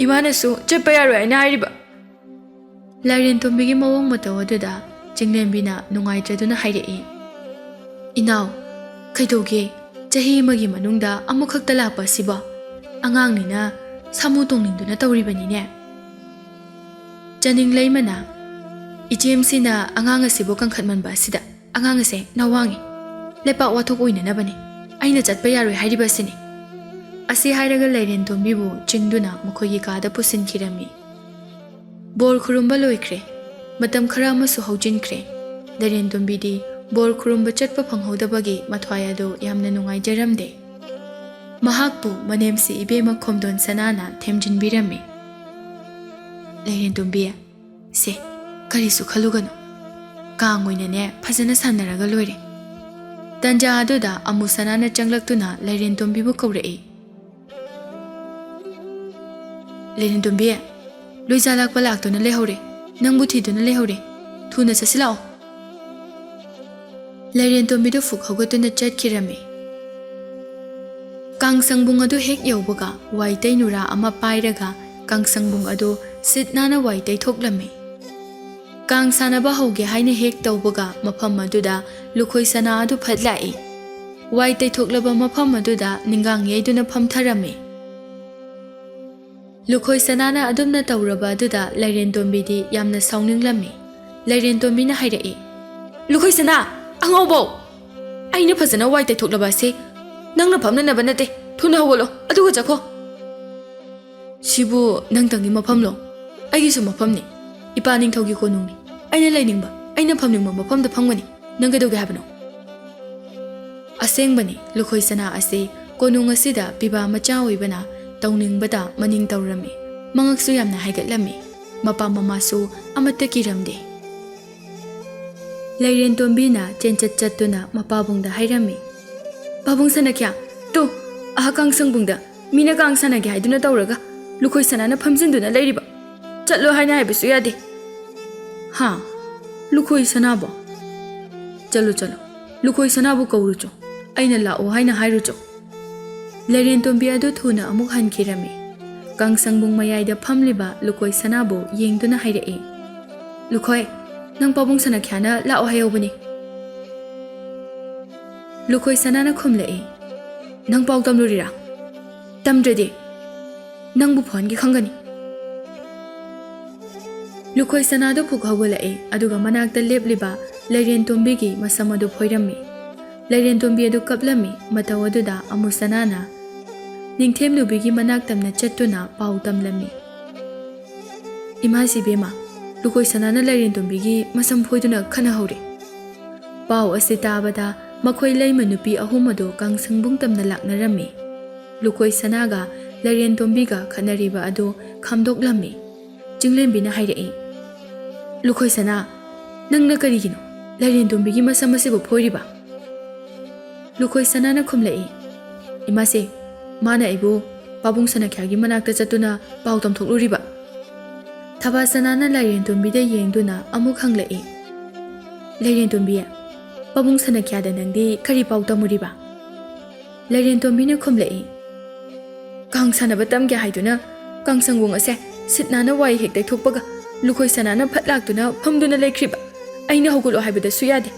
ꯏꯃꯥꯅꯁꯨ ꯆꯠꯄ ꯌꯥꯔꯣꯏ ꯍꯥꯏꯅ ꯍꯥꯏꯔꯤꯕ꯫" ꯂꯥꯏꯔꯦꯟꯇꯣꯝꯕꯤꯒꯤ ꯃꯑꯣꯡ ꯃꯇꯧ ꯑꯗꯨꯗ ꯆꯤꯡꯂꯦꯝꯕꯤꯅ ꯅꯨꯡꯉꯥꯏꯇ꯭ꯔꯗꯨꯅ ꯍꯥꯏꯔꯛꯏ, "ꯏꯅꯥꯎ, ꯀꯩꯗꯧꯒꯦ? ꯆꯍꯤ ꯑꯃꯒꯤ ꯃꯅꯨꯡꯗ ꯑꯃꯨꯛꯈꯛꯇ ꯂꯥꯛꯄ ꯑꯁꯤꯕꯣ? ꯑꯉꯥꯡꯅꯤꯅ ꯁꯥꯃꯨ ꯇꯣꯡꯅꯤꯡꯗꯨꯅ ꯇꯧꯔꯤꯕꯅꯤꯅꯦ꯫" ꯆꯅꯤꯡ ꯂꯩꯃꯅ, "ꯏꯆꯦꯝꯁꯤꯅ ꯑꯉꯥꯡ ꯑꯁꯤꯕꯨ ꯀꯟꯈꯠꯃꯟꯕ ꯑꯁꯤꯗ ꯑꯉꯥꯡ ꯑꯁꯦ ꯅꯋꯥꯡꯉꯤ꯫ ꯂꯩꯄꯥꯛ ꯋꯥꯊꯣꯛ ꯑꯣꯏꯅꯅꯕꯅꯤ꯫ ꯑꯩꯅ ꯆꯠꯄ ꯌꯥꯔꯣꯏ ꯍꯥꯏꯔꯤꯕ ꯑꯁꯤꯅꯤ꯫" ꯑꯁꯤ ꯍꯥꯏꯔꯒ ꯂꯥꯏꯔꯦꯟꯇꯣꯝꯕꯤꯕꯨ ꯆꯤꯡꯗꯨꯅ ꯃꯈꯣꯏꯒꯤ ꯀꯥꯗ ꯄꯨꯁꯤꯟꯈꯤꯔꯝꯃꯤ꯫ ꯕꯣꯔ ꯈꯨꯔꯨꯝꯕ ꯂꯣꯏꯈ꯭ꯔꯦ꯫ ꯃꯇꯝ ꯈꯔ ꯑꯃꯁꯨ ꯍꯧꯖꯤꯟꯈ꯭ꯔꯦ꯫ ꯂꯥꯏꯔꯦꯟꯇꯣꯝꯕꯤꯗꯤ ꯕꯣꯔ ꯈꯨꯔꯨꯝꯕ ꯆꯠꯄ ꯐꯪꯍꯧꯗꯕꯒꯤ ꯃꯊ꯭ꯋꯥꯏ ꯑꯗꯨ ꯌꯥꯝꯅ ꯅꯨꯡꯉꯥꯏꯖꯔꯝꯗꯦ꯫ ꯃꯍꯥꯛꯄꯨ ꯃꯅꯦꯝꯁꯤ ꯏꯕꯦꯝꯃ ꯈꯣꯝꯗꯣꯟ ꯁꯅꯥꯅ ꯊꯦꯝꯖꯤꯟꯕꯤꯔꯝꯃꯤ꯫ "ꯂꯥꯏꯔꯦꯟꯇꯣꯝꯕꯤ, ꯁꯦ, ꯀꯔꯤꯁꯨ ꯈꯜꯂꯨꯒꯅꯨ꯫ ꯀꯥꯡ ꯑꯣꯏꯅꯅꯦ ꯐꯖꯅ ꯁꯥꯟꯅꯔꯒ ꯂꯣꯏꯔꯦ꯫" ꯇꯟꯖꯥ ꯑꯗꯨꯗ ꯑꯃꯨ ꯁꯅꯥꯅ ꯆꯪꯂꯛꯇꯨꯅ ꯂꯥꯏꯔꯦꯟꯇꯣꯝꯕꯤꯕꯨ ꯀꯧꯔꯛꯏ꯫ "ꯂꯥꯏꯔꯦꯟꯇꯣꯝꯕꯤ, ꯂꯣꯏꯖꯥ ꯂꯥꯛꯄ ꯂꯥꯛꯇꯨꯅ ꯂꯩꯍꯧꯔꯦ, ꯅꯪꯕꯨ ꯊꯤꯗꯨꯅ ꯂꯩꯍꯧꯔꯦ꯫ ꯊꯨꯅ ꯆꯠꯁꯤꯜꯂꯛꯑꯣ꯫ ꯂꯩꯔꯦꯟꯇꯣꯝꯕꯤꯗꯨ ꯐꯨꯛ ꯍꯧꯒꯠꯇꯨꯅ ꯆꯠꯈꯤꯔꯝꯃꯤ꯫ ꯀꯥꯡꯁꯪꯕꯨꯡ ꯑꯗꯨ ꯍꯦꯛ ꯌꯧꯕꯒ ꯋꯥꯏ ꯇꯩ ꯅꯨꯔꯥ ꯑꯃ ꯄꯥꯏꯔꯒ ꯀꯥꯡꯁꯪꯕꯨꯡ ꯑꯗꯨ ꯁꯤꯠ ꯅꯥꯟꯅ ꯋꯥꯏ ꯇꯩꯊꯣꯛꯂꯝꯃꯤ꯫ ꯀꯥꯡ ꯁꯥꯟꯅꯕ ꯍꯧꯒꯦ ꯍꯥꯏꯅ ꯍꯦꯛ ꯇꯧꯕꯒ ꯃꯐꯝ ꯑꯗꯨꯗ ꯂꯨꯈꯣꯏ ꯁꯅꯥ ꯑꯗꯨ ꯐꯠ ꯂꯥꯛꯏ꯫ ꯋꯥꯏ ꯇꯩꯊꯣꯛꯂꯕ ꯃꯐꯝ ꯑꯗꯨꯗ ꯅꯤꯡꯒꯥꯡ ꯌꯩꯗꯨꯅ ꯐꯝꯊꯔꯝꯃꯤ꯫ ꯂꯨꯈꯣꯏ ꯁꯅꯥꯅ ꯑꯗꯨꯝꯅ ꯇꯧꯔꯕ ꯑꯗꯨꯗ ꯂꯩꯔꯦꯟꯇꯣꯝꯕꯤꯗꯤ ꯌꯥꯝꯅ ꯁꯥꯎꯅꯤꯡꯂꯝꯃꯤ꯫ ꯂꯩꯔꯦꯟꯇꯣꯝꯕꯤꯅ ꯍꯥꯏꯔꯛꯏ, "ꯂꯨꯈꯣꯏ ꯁꯅꯥ, ꯑꯉꯥꯎꯕꯧ! ꯑꯩꯅ ꯐꯖꯅ ꯋꯥꯏ ꯇꯩꯊꯣꯛꯂꯕ ꯑꯁꯤ ꯅꯪꯅ ꯐꯝꯅꯅꯕ ꯅꯠꯇꯦ꯫ ꯊꯨꯅ ꯍꯧꯒꯠꯂꯣ, ꯑꯗꯨꯒ ꯆꯠꯈꯣ꯫" "ꯁꯤꯕꯨ ꯅꯪꯇꯪꯒꯤ ꯃꯐꯝꯂꯣ? ꯑꯩꯒꯤꯁꯨ ꯃꯐꯝꯅꯤ꯫ ꯏꯄꯥ ꯅꯤꯡꯊꯧꯒꯤ ꯀꯣꯅꯨꯡꯅꯤ꯫ ꯑꯩꯅ ꯂꯩꯅꯤꯡꯕ, ꯑꯩꯅ ꯐꯝꯅꯤꯡꯕ ꯃꯐꯝꯗ ꯐꯝꯒꯅꯤ꯫ ꯅꯪ ꯀꯩꯗꯧꯒꯦ ꯍꯥꯏꯕꯅꯣ?" ꯑꯁꯦꯡꯕꯅꯤ, ꯂꯨꯈꯣꯏ ꯁꯅꯥ ꯑꯁꯤ ꯀꯣꯅꯨꯡ ꯑꯁꯤꯗ ꯄꯤꯕꯥ ꯃꯆꯥ ꯑꯣꯏꯕꯅ ꯇꯧꯅꯤꯡꯕꯗ ꯃꯅꯤꯡ ꯇꯧꯔꯝꯃꯤ꯫ ꯃꯉꯛꯁꯨ ꯌꯥꯝꯅ ꯍꯥꯏꯒꯠꯂꯝꯃꯤ꯫ ꯃꯄꯥ ꯃꯃꯥꯁꯨ ꯑꯃꯠꯇ ꯀꯤꯔꯝꯗꯦ꯫ ꯂꯩꯔꯦꯟꯇꯣꯝꯕꯤꯅ ꯆꯦꯟꯆꯠ ꯆꯠꯇꯨꯅ ꯃꯄꯥꯕꯨꯡꯗ ꯍꯥꯏꯔꯝꯃꯤ, "ꯄꯥꯕꯨꯡ ꯁꯅꯥꯈ꯭ꯌꯥ, ꯇꯨ, ꯑꯍ ꯀꯥꯡꯁꯪꯕꯨꯡꯗ ꯃꯤꯅ ꯀꯥꯡ ꯁꯥꯟꯅꯒꯦ ꯍꯥꯏꯗꯨꯅ ꯇꯧꯔꯒ ꯂꯨꯈꯣꯏ ꯁꯅꯥꯅ ꯐꯝꯖꯤꯟꯗꯨꯅ ꯂꯩꯔꯤꯕ꯫ ꯆꯠꯂꯣ ꯍꯥꯏꯅ ꯍꯥꯏꯕꯁꯨ ꯌꯥꯗꯦ꯫" "ꯍꯥ? ꯂꯨꯈꯣꯏ ꯁꯅꯥꯕꯣ? ꯆꯠꯂꯣ, ꯆꯠꯂꯣ꯫ ꯂꯨꯈꯣꯏ ꯁꯅꯥꯕꯨ ꯀꯧꯔꯨꯆꯣ꯫ ꯑꯩꯅ ꯂꯥꯛꯑꯣ ꯍꯥꯏꯅ ꯍꯥꯏꯔꯨꯆꯣ꯫" ꯂꯩꯔꯦꯟꯇꯣꯝꯕꯤ ꯑꯗꯨ ꯊꯨꯅ ꯑꯃꯨꯛ ꯍꯟꯈꯤꯔꯝꯃꯤ꯫ ꯀꯥꯡꯁꯪꯕꯨꯡ ꯃꯌꯥꯏꯗ ꯐꯝꯂꯤꯕ ꯂꯨꯈꯣꯏ ꯁꯅꯥꯕꯨ ꯌꯦꯡꯗꯨꯅ ꯍꯥꯏꯔꯛꯏ, "ꯂꯨꯈꯣꯏ, ꯅꯪ ꯄꯥꯕꯨꯡ ꯁꯅꯥꯈ꯭ꯌꯥꯅ ꯂꯥꯛꯑꯣ ꯍꯥꯏꯍꯧꯕꯅꯤ꯫" ꯂꯨꯈꯣꯏ ꯁꯅꯥꯅ ꯈꯨꯝꯂꯛꯏ, "ꯅꯪ ꯄꯥꯎ ꯇꯝꯂꯨꯔꯤꯔꯥ? ꯇꯝꯗ꯭ꯔꯗꯤ ꯅꯪꯕꯨ ꯐꯍꯟꯒꯦ ꯈꯪꯒꯅꯤ꯫" ꯂꯨꯈꯣꯏ ꯁꯅꯥꯗꯨ ꯐꯨꯛ ꯍꯧꯒꯠꯂꯛꯏ, ꯑꯗꯨꯒ ꯃꯅꯥꯛꯇ ꯂꯦꯞꯂꯤꯕ ꯂꯩꯔꯦꯟꯇꯣꯝꯕꯤꯒꯤ ꯃꯁꯝ ꯑꯗꯨ ꯐꯣꯏꯔꯝꯃꯤ꯫ ꯂꯩꯔꯦꯟꯇꯣꯝꯕꯤ ꯑꯗꯨ ꯀꯞꯂꯝꯃꯤ꯫ ꯃꯇꯧ ꯑꯗꯨꯗ ꯑꯃꯨ ꯁꯅꯥꯅ ꯅꯤꯡꯊꯦꯝꯂꯨꯕꯤꯒꯤ ꯃꯅꯥꯛ ꯇꯝꯅ ꯆꯠꯇꯨꯅ ꯄꯥꯎ ꯇꯝꯂꯝꯃꯤ꯫ "ꯏꯃꯥꯁꯤ ꯏꯕꯦꯝꯃ, ꯂꯨꯈꯣꯏ ꯁꯅꯥꯅ ꯂꯩꯔꯦꯟꯇꯣꯝꯕꯤꯒꯤ ꯃꯁꯝ ꯐꯣꯏꯗꯨꯅ ꯈꯠꯅꯍꯧꯔꯦ꯫" ꯄꯥꯎ ꯑꯁꯤ ꯇꯥꯕꯗ ꯃꯈꯣꯏ ꯂꯩꯃ ꯅꯨꯄꯤ ꯑꯍꯨꯝ ꯑꯗꯨ ꯀꯥꯡꯁꯪꯕꯨꯡ ꯇꯝꯅ ꯂꯥꯛꯅꯔꯝꯃꯤ꯫ ꯂꯨꯈꯣꯏ ꯁꯅꯥꯒ ꯂꯩꯔꯦꯟꯇꯣꯝꯕꯤꯒ ꯈꯠꯅꯔꯤꯕ ꯑꯗꯨ ꯈꯥꯝꯗꯣꯛꯂꯝꯃꯤ꯫ ꯆꯤꯡꯂꯦꯝꯕꯤꯅ ꯍꯥꯏꯔꯛꯏ, "ꯂꯨꯈꯣꯏ ꯁꯅꯥ, ꯅꯪꯅ ꯀꯔꯤꯒꯤꯅꯣ ꯂꯩꯔꯦꯟꯇꯣꯝꯕꯤꯒꯤ ꯃꯁꯝ ꯑꯁꯤꯕꯨ ꯐꯣꯏꯔꯤꯕ?" ꯂꯨꯈꯣꯏ ꯁꯅꯥꯅ ꯈꯨꯝꯂꯛꯏ, "ꯏꯃꯥꯁꯦ, ꯃꯥꯅ ꯑꯩꯕꯨ ꯄꯥꯕꯨꯡ ꯁꯅꯥꯈ꯭ꯌꯥꯒꯤ ꯃꯅꯥꯛꯇ ꯆꯠꯇꯨꯅ ꯄꯥꯎ ꯇꯝꯊꯣꯛꯂꯨꯔꯤꯕ꯫" ꯊꯕꯥꯁꯅꯥꯅ ꯂꯥꯏꯔꯦꯟꯇꯣꯝꯕꯤꯗ ꯌꯦꯡꯗꯨꯅ ꯑꯃꯨꯛ ꯍꯪꯂꯛꯏ, "ꯂꯥꯏꯔꯦꯟꯇꯣꯝꯕꯤ, ꯄꯥꯕꯨꯡ ꯁꯅꯥꯈ꯭ꯌꯥꯗ ꯅꯪꯗꯤ ꯀꯔꯤ ꯄꯥꯎ ꯇꯝꯃꯨꯔꯤꯕ?" ꯂꯥꯏꯔꯦꯟꯇꯣꯝꯕꯤꯅ ꯈꯨꯝꯂꯛꯏ, "ꯀꯥꯡ ꯁꯥꯟꯅꯕ ꯇꯝꯒꯦ ꯍꯥꯏꯗꯨꯅ ꯀꯥꯡꯁꯪꯕꯨꯡ ꯑꯁꯦ ꯁꯤꯠ ꯅꯥꯟꯅ ꯋꯥꯏ ꯍꯦꯛ ꯇꯩꯊꯣꯛꯄꯒ ꯂꯨꯈꯣꯏ ꯁꯅꯥꯅ ꯐꯠ ꯂꯥꯛꯇꯨꯅ ꯐꯝꯗꯨꯅ ꯂꯩꯈ꯭ꯔꯤꯕ꯫ ꯑꯩꯅ ꯍꯧꯒꯠꯂꯣ ꯍꯥꯏꯕꯗꯁꯨ ꯌꯥꯗꯦ꯫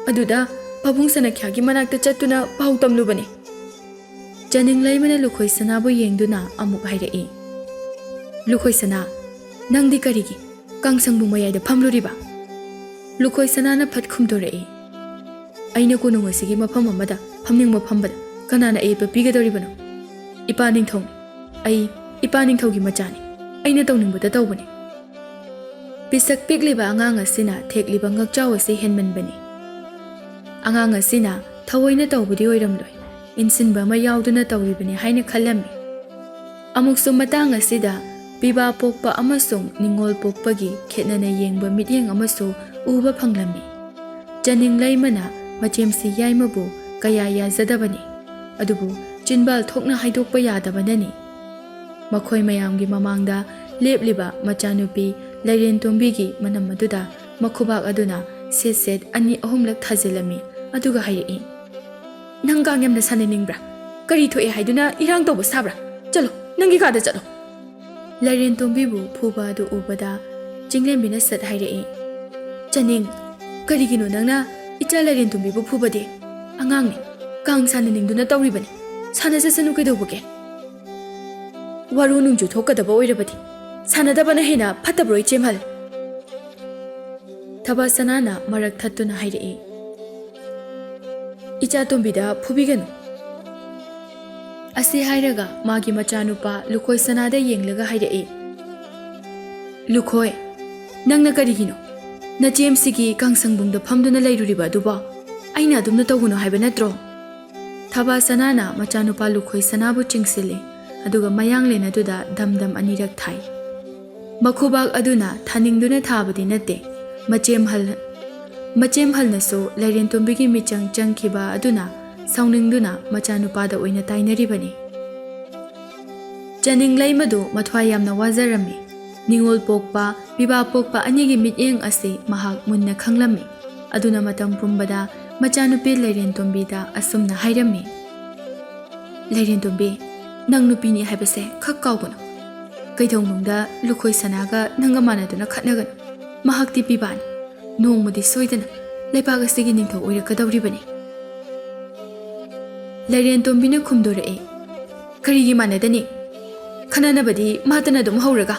ꯑꯗꯨꯗ ꯄꯥꯕꯨꯡ ꯁꯅꯥꯈ꯭ꯌꯥꯒꯤ ꯃꯅꯥꯛꯇ ꯆꯠꯇꯨꯅ ꯄꯥꯎ ꯇꯝꯂꯨꯕꯅꯤ꯫" ꯆꯅꯤꯡꯂꯩꯃꯅ ꯂꯨꯈꯣꯏ ꯁꯅꯥꯕꯨ ꯌꯦꯡꯗꯨꯅ ꯑꯃꯨꯛ ꯍꯥꯏꯔꯛꯏ, "ꯂꯨꯈꯣꯏ ꯁꯅꯥ, ꯅꯪꯗꯤ ꯀꯔꯤꯒꯤ ꯀꯥꯡꯁꯪꯕꯨꯡ ꯃꯌꯥꯏꯗ ꯐꯝꯂꯨꯔꯤꯕ?" ꯂꯨꯈꯣꯏ ꯁꯅꯥꯅ ꯐꯠ ꯈꯨꯝꯗꯣꯔꯛꯏ, "ꯑꯩꯅ ꯀꯣꯅꯨꯡ ꯑꯁꯤꯒꯤ ꯃꯐꯝ ꯑꯃꯗ ꯐꯝꯅꯤꯡꯕ ꯐꯝꯕꯗ ꯀꯅꯥꯅ ꯑꯌꯦꯠꯄ ꯄꯤꯒꯗꯧꯔꯤꯕꯅꯣ? ꯏꯄꯥ ꯅꯤꯡꯊꯧꯅꯤ꯫ ꯑꯩ ꯏꯄꯥ ꯅꯤꯡꯊꯧꯒꯤ ꯃꯆꯥꯅꯤ꯫ ꯑꯩꯅ ꯇꯧꯅꯤꯡꯕꯗ ꯇꯧꯕꯅꯤ꯫" ꯄꯤꯁꯛ ꯄꯤꯛꯂꯤꯕ ꯑꯉꯥꯡ ꯑꯁꯤꯅ ꯊꯦꯛꯂꯤꯕ ꯉꯛꯆꯥꯎ ꯑꯁꯤ ꯍꯦꯟꯃꯟꯕꯅꯤ꯫ ꯑꯉꯥꯡ ꯑꯁꯤꯅ ꯊꯑꯣꯏꯅ ꯇꯧꯕꯗꯤ ꯑꯣꯏꯔꯝꯂꯣꯏ, ꯏꯟꯁꯤꯟꯕ ꯑꯃ ꯌꯥꯎꯗꯨꯅ ꯇꯧꯔꯤꯕꯅꯤ ꯍꯥꯏꯅ ꯈꯜꯂꯝꯃꯤ꯫ ꯑꯃꯨꯛꯁꯨ ꯃꯇꯥꯡ ꯑꯁꯤꯗ ꯄꯤꯕꯥ ꯄꯣꯛꯄ ꯑꯃꯁꯨꯡ ꯅꯤꯡꯉꯣꯜ ꯄꯣꯛꯄꯒꯤ ꯈꯦꯠꯅꯅ ꯌꯦꯡꯕ ꯃꯤꯠꯌꯦꯡ ꯑꯃꯁꯨ ꯎꯕ ꯐꯪꯂꯝꯃꯤ꯫ ꯆꯅꯤꯡꯂꯩꯃꯅ ꯃꯆꯦꯝꯁꯤ ꯌꯥꯏꯃꯕꯨ ꯀꯌꯥ ꯌꯥꯖꯗꯕꯅꯤ, ꯑꯗꯨꯕꯨ ꯆꯤꯟꯕꯥꯜ ꯊꯣꯛꯅ ꯍꯥꯏꯗꯣꯛꯄ ꯌꯥꯗꯕꯅꯅꯤ꯫ ꯃꯈꯣꯏ ꯃꯌꯥꯝꯒꯤ ꯃꯃꯥꯡꯗ ꯂꯦꯞꯂꯤꯕ ꯃꯆꯥꯅꯨꯄꯤ ꯂꯩꯔꯦꯟꯇꯣꯝꯕꯤꯒꯤ ꯃꯅꯝ ꯑꯗꯨꯗ ꯃꯈꯨꯕꯥꯛ ꯑꯗꯨꯅ ꯁꯦꯠ ꯁꯦꯠ ꯑꯅꯤ ꯑꯍꯨꯝꯂꯛ ꯊꯥꯖꯤꯜꯂꯝꯃꯤ, ꯑꯗꯨꯒ ꯍꯥꯏꯔꯛꯏ, "ꯅꯪ ꯀꯥꯡ ꯌꯥꯝꯅ ꯁꯥꯟꯅꯅꯤꯡꯕ꯭ꯔꯥ? ꯀꯔꯤ ꯊꯣꯛꯑꯦ ꯍꯥꯏꯗꯨꯅ ꯏꯔꯥꯡ ꯇꯧꯕ ꯁꯥꯕ꯭ꯔꯥ? ꯆꯠꯂꯣ, ꯅꯪꯒꯤ ꯀꯥꯗ ꯆꯠꯂꯣ!" ꯂꯩꯔꯦꯟꯇꯣꯝꯕꯤꯕꯨ ꯐꯨꯕ ꯑꯗꯨ ꯎꯕꯗ ꯆꯤꯡꯂꯦꯝꯕꯤꯅ ꯁꯠ ꯍꯥꯏꯔꯛꯏ, "ꯆꯅꯤꯡ, ꯀꯔꯤꯒꯤꯅꯣ ꯅꯪꯅ ꯏꯆꯥ ꯂꯩꯔꯦꯟꯇꯣꯝꯕꯤꯕꯨ ꯐꯨꯕꯗꯤ? ꯑꯉꯥꯡꯅꯤ, ꯀꯥꯡ ꯁꯥꯟꯅꯅꯤꯡꯗꯨꯅ ꯇꯧꯔꯤꯕꯅꯤ꯫ ꯁꯥꯟꯅꯖꯁꯅꯨ ꯀꯩꯗꯧꯕꯒꯦ? ꯋꯥꯔꯨ ꯅꯨꯡꯖꯨ ꯊꯣꯛꯀꯗꯕ ꯑꯣꯏꯔꯕꯗꯤ ꯁꯥꯟꯅꯗꯕꯅ ꯍꯦꯟꯅ ꯐꯠꯇꯕ꯭ꯔꯣ, ꯏꯆꯦꯝꯍꯜ?" ꯊꯕꯥꯁꯅꯥꯅ ꯃꯔꯛ ꯊꯠꯇꯨꯅ ꯍꯥꯏꯔꯛꯏ, "ꯏꯆꯥꯇꯣꯝꯕꯤꯗ ꯐꯨꯕꯤꯒꯅꯨ꯫" ꯑꯁꯤ ꯍꯥꯏꯔꯒ ꯃꯥꯒꯤ ꯃꯆꯥꯅꯨꯄꯥ ꯂꯨꯈꯣꯏ ꯁꯅꯥꯗ ꯌꯦꯡꯂꯒ ꯍꯥꯏꯔꯛꯏ, "ꯂꯨꯈꯣꯏ, ꯅꯪꯅ ꯀꯔꯤꯒꯤꯅꯣ ꯅꯆꯦꯝꯁꯤꯒꯤ ꯀꯥꯡꯁꯪꯕꯨꯡꯗ ꯐꯝꯗꯨꯅ ꯂꯩꯔꯨꯔꯤꯕ ꯑꯗꯨꯕꯣ? ꯑꯩꯅ ꯑꯗꯨꯝꯅ ꯇꯧꯒꯅꯨ ꯍꯥꯏꯕ ꯅꯠꯇ꯭ꯔꯣ?" ꯊꯕꯥꯁꯅꯥꯅ ꯃꯆꯥꯅꯨꯄꯥ ꯂꯨꯈꯣꯏ ꯁꯅꯥꯕꯨ ꯆꯤꯡꯁꯤꯜꯂꯤ, ꯑꯗꯨꯒ ꯃꯌꯥꯡꯂꯦꯟ ꯑꯗꯨꯗ ꯗꯝ ꯗꯝ ꯑꯅꯤꯔꯛ ꯊꯥꯏ꯫ ꯃꯈꯨꯕꯥꯛ ꯑꯗꯨꯅ ꯊꯥꯅꯤꯡꯗꯨꯅ ꯊꯥꯕꯗꯤ ꯅꯠꯇꯦ, ꯃꯆꯦꯝꯍꯜ-, ꯃꯆꯦꯝꯍꯜꯅꯁꯨ ꯂꯩꯔꯦꯟꯇꯣꯝꯕꯤꯒꯤ ꯃꯤꯆꯪ ꯆꯪꯈꯤꯕ ꯑꯗꯨꯅ ꯁꯥꯎꯅꯤꯡꯗꯨꯅ ꯃꯆꯥꯅꯨꯄꯥꯗ ꯑꯣꯏꯅ ꯇꯥꯏꯅꯔꯤꯕꯅꯤ꯫ ꯆꯅꯤꯡꯂꯩꯃꯗꯨ ꯃꯊ꯭ꯋꯥꯏ ꯌꯥꯝꯅ ꯋꯥꯖꯔꯝꯃꯤ꯫ ꯅꯤꯉꯣꯜ ꯄꯣꯛꯄ, ꯄꯤꯕꯥ ꯄꯣꯛꯄ ꯑꯅꯤꯒꯤ ꯃꯤꯠꯌꯦꯡ ꯑꯁꯤ ꯃꯍꯥꯛ ꯃꯨꯟꯅ ꯈꯪꯂꯝꯃꯤ꯫ ꯑꯗꯨꯅ ꯃꯇꯝ ꯄꯨꯝꯕꯗ ꯃꯆꯥꯅꯨꯄꯤ ꯂꯩꯔꯦꯟꯇꯣꯝꯕꯤꯗ ꯑꯁꯨꯝꯅ ꯍꯥꯏꯔꯝꯃꯤ, "ꯂꯩꯔꯦꯟꯇꯣꯝꯕꯤ, ꯅꯪ ꯅꯨꯄꯤꯅꯤ ꯍꯥꯏꯕꯁꯦ ꯈꯛ ꯀꯥꯎꯒꯅꯨ꯫ ꯀꯩꯗꯧꯅꯨꯡꯗ ꯂꯨꯈꯣꯏ ꯁꯅꯥꯒ ꯅꯪꯒ ꯃꯥꯟꯅꯗꯨꯅ ꯈꯠꯅꯒꯅꯨ꯫ ꯃꯍꯥꯛꯇꯤ ꯄꯤꯕꯥꯅꯤ꯫ ꯅꯣꯡꯃꯗꯤ ꯁꯣꯏꯗꯅ ꯂꯩꯕꯥꯛ ꯑꯁꯤꯒꯤ ꯅꯤꯡꯊꯧ ꯑꯣꯏꯔꯛꯀꯗꯧꯔꯤꯕꯅꯤ꯫" ꯂꯩꯔꯦꯟꯇꯣꯝꯕꯤꯅ ꯈꯨꯝꯗꯣꯔꯛꯏ, "ꯀꯔꯤꯒꯤ ꯃꯥꯟꯅꯗꯅꯤ? ꯈꯟꯅꯅꯕꯗꯤ ꯃꯥꯇꯅ ꯑꯗꯨꯝ ꯍꯧꯔꯒ꯫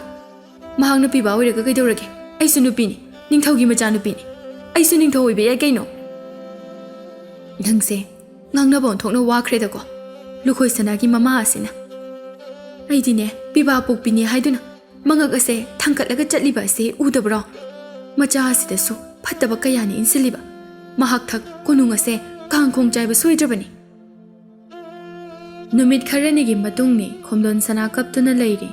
ꯃꯍꯥꯛꯅ ꯄꯤꯕꯥ ꯑꯣꯏꯔꯒ ꯀꯩꯗꯧꯔꯒꯦ? ꯑꯩꯁꯨ ꯅꯨꯄꯤꯅꯤ, ꯅꯤꯡꯊꯧꯒꯤ ꯃꯆꯥꯅꯨꯄꯤꯅꯤ꯫ ꯑꯩꯁꯨ ꯅꯤꯡꯊꯧ ꯑꯣꯏꯕ ꯌꯥꯏ ꯀꯩꯅꯣ?" ꯅꯪꯁꯦ ꯉꯥꯡꯅꯕ ꯑꯣꯟꯊꯣꯛꯅ ꯋꯥꯈ꯭ꯔꯦꯗꯀꯣ꯫ ꯂꯨꯈꯣꯏ ꯁꯅꯥꯒꯤ ꯃꯃꯥ ꯑꯁꯤꯅ꯫ ꯑꯩꯗꯤꯅꯦ, ꯄꯤꯕꯥ ꯄꯣꯛꯄꯤꯅꯤ ꯍꯥꯏꯗꯨꯅ ꯃꯉꯛ ꯑꯁꯦ ꯊꯥꯡꯒꯠꯂꯒ ꯆꯠꯂꯤꯕ ꯑꯁꯤ ꯎꯗꯕ꯭ꯔꯣ? ꯃꯆꯥ ꯑꯁꯤꯗꯁꯨ ꯐꯠꯇꯕ ꯀꯌꯥꯅꯤ ꯏꯟꯁꯤꯜꯂꯤꯕ꯫ ꯃꯍꯥꯛ ꯊꯛ ꯀꯣꯅꯨꯡ ꯑꯁꯦ ꯀꯥꯡꯈꯣꯡ ꯆꯥꯏꯕ ꯁꯣꯏꯗ꯭ꯔꯕꯅꯤ꯫ ꯅꯨꯃꯤꯠ ꯈꯔꯅꯤꯒꯤ ꯃꯇꯨꯡꯅꯤ ꯈꯣꯝꯗꯣꯟ ꯁꯅꯥ ꯀꯞꯇꯨꯅ ꯂꯩꯔꯤ꯫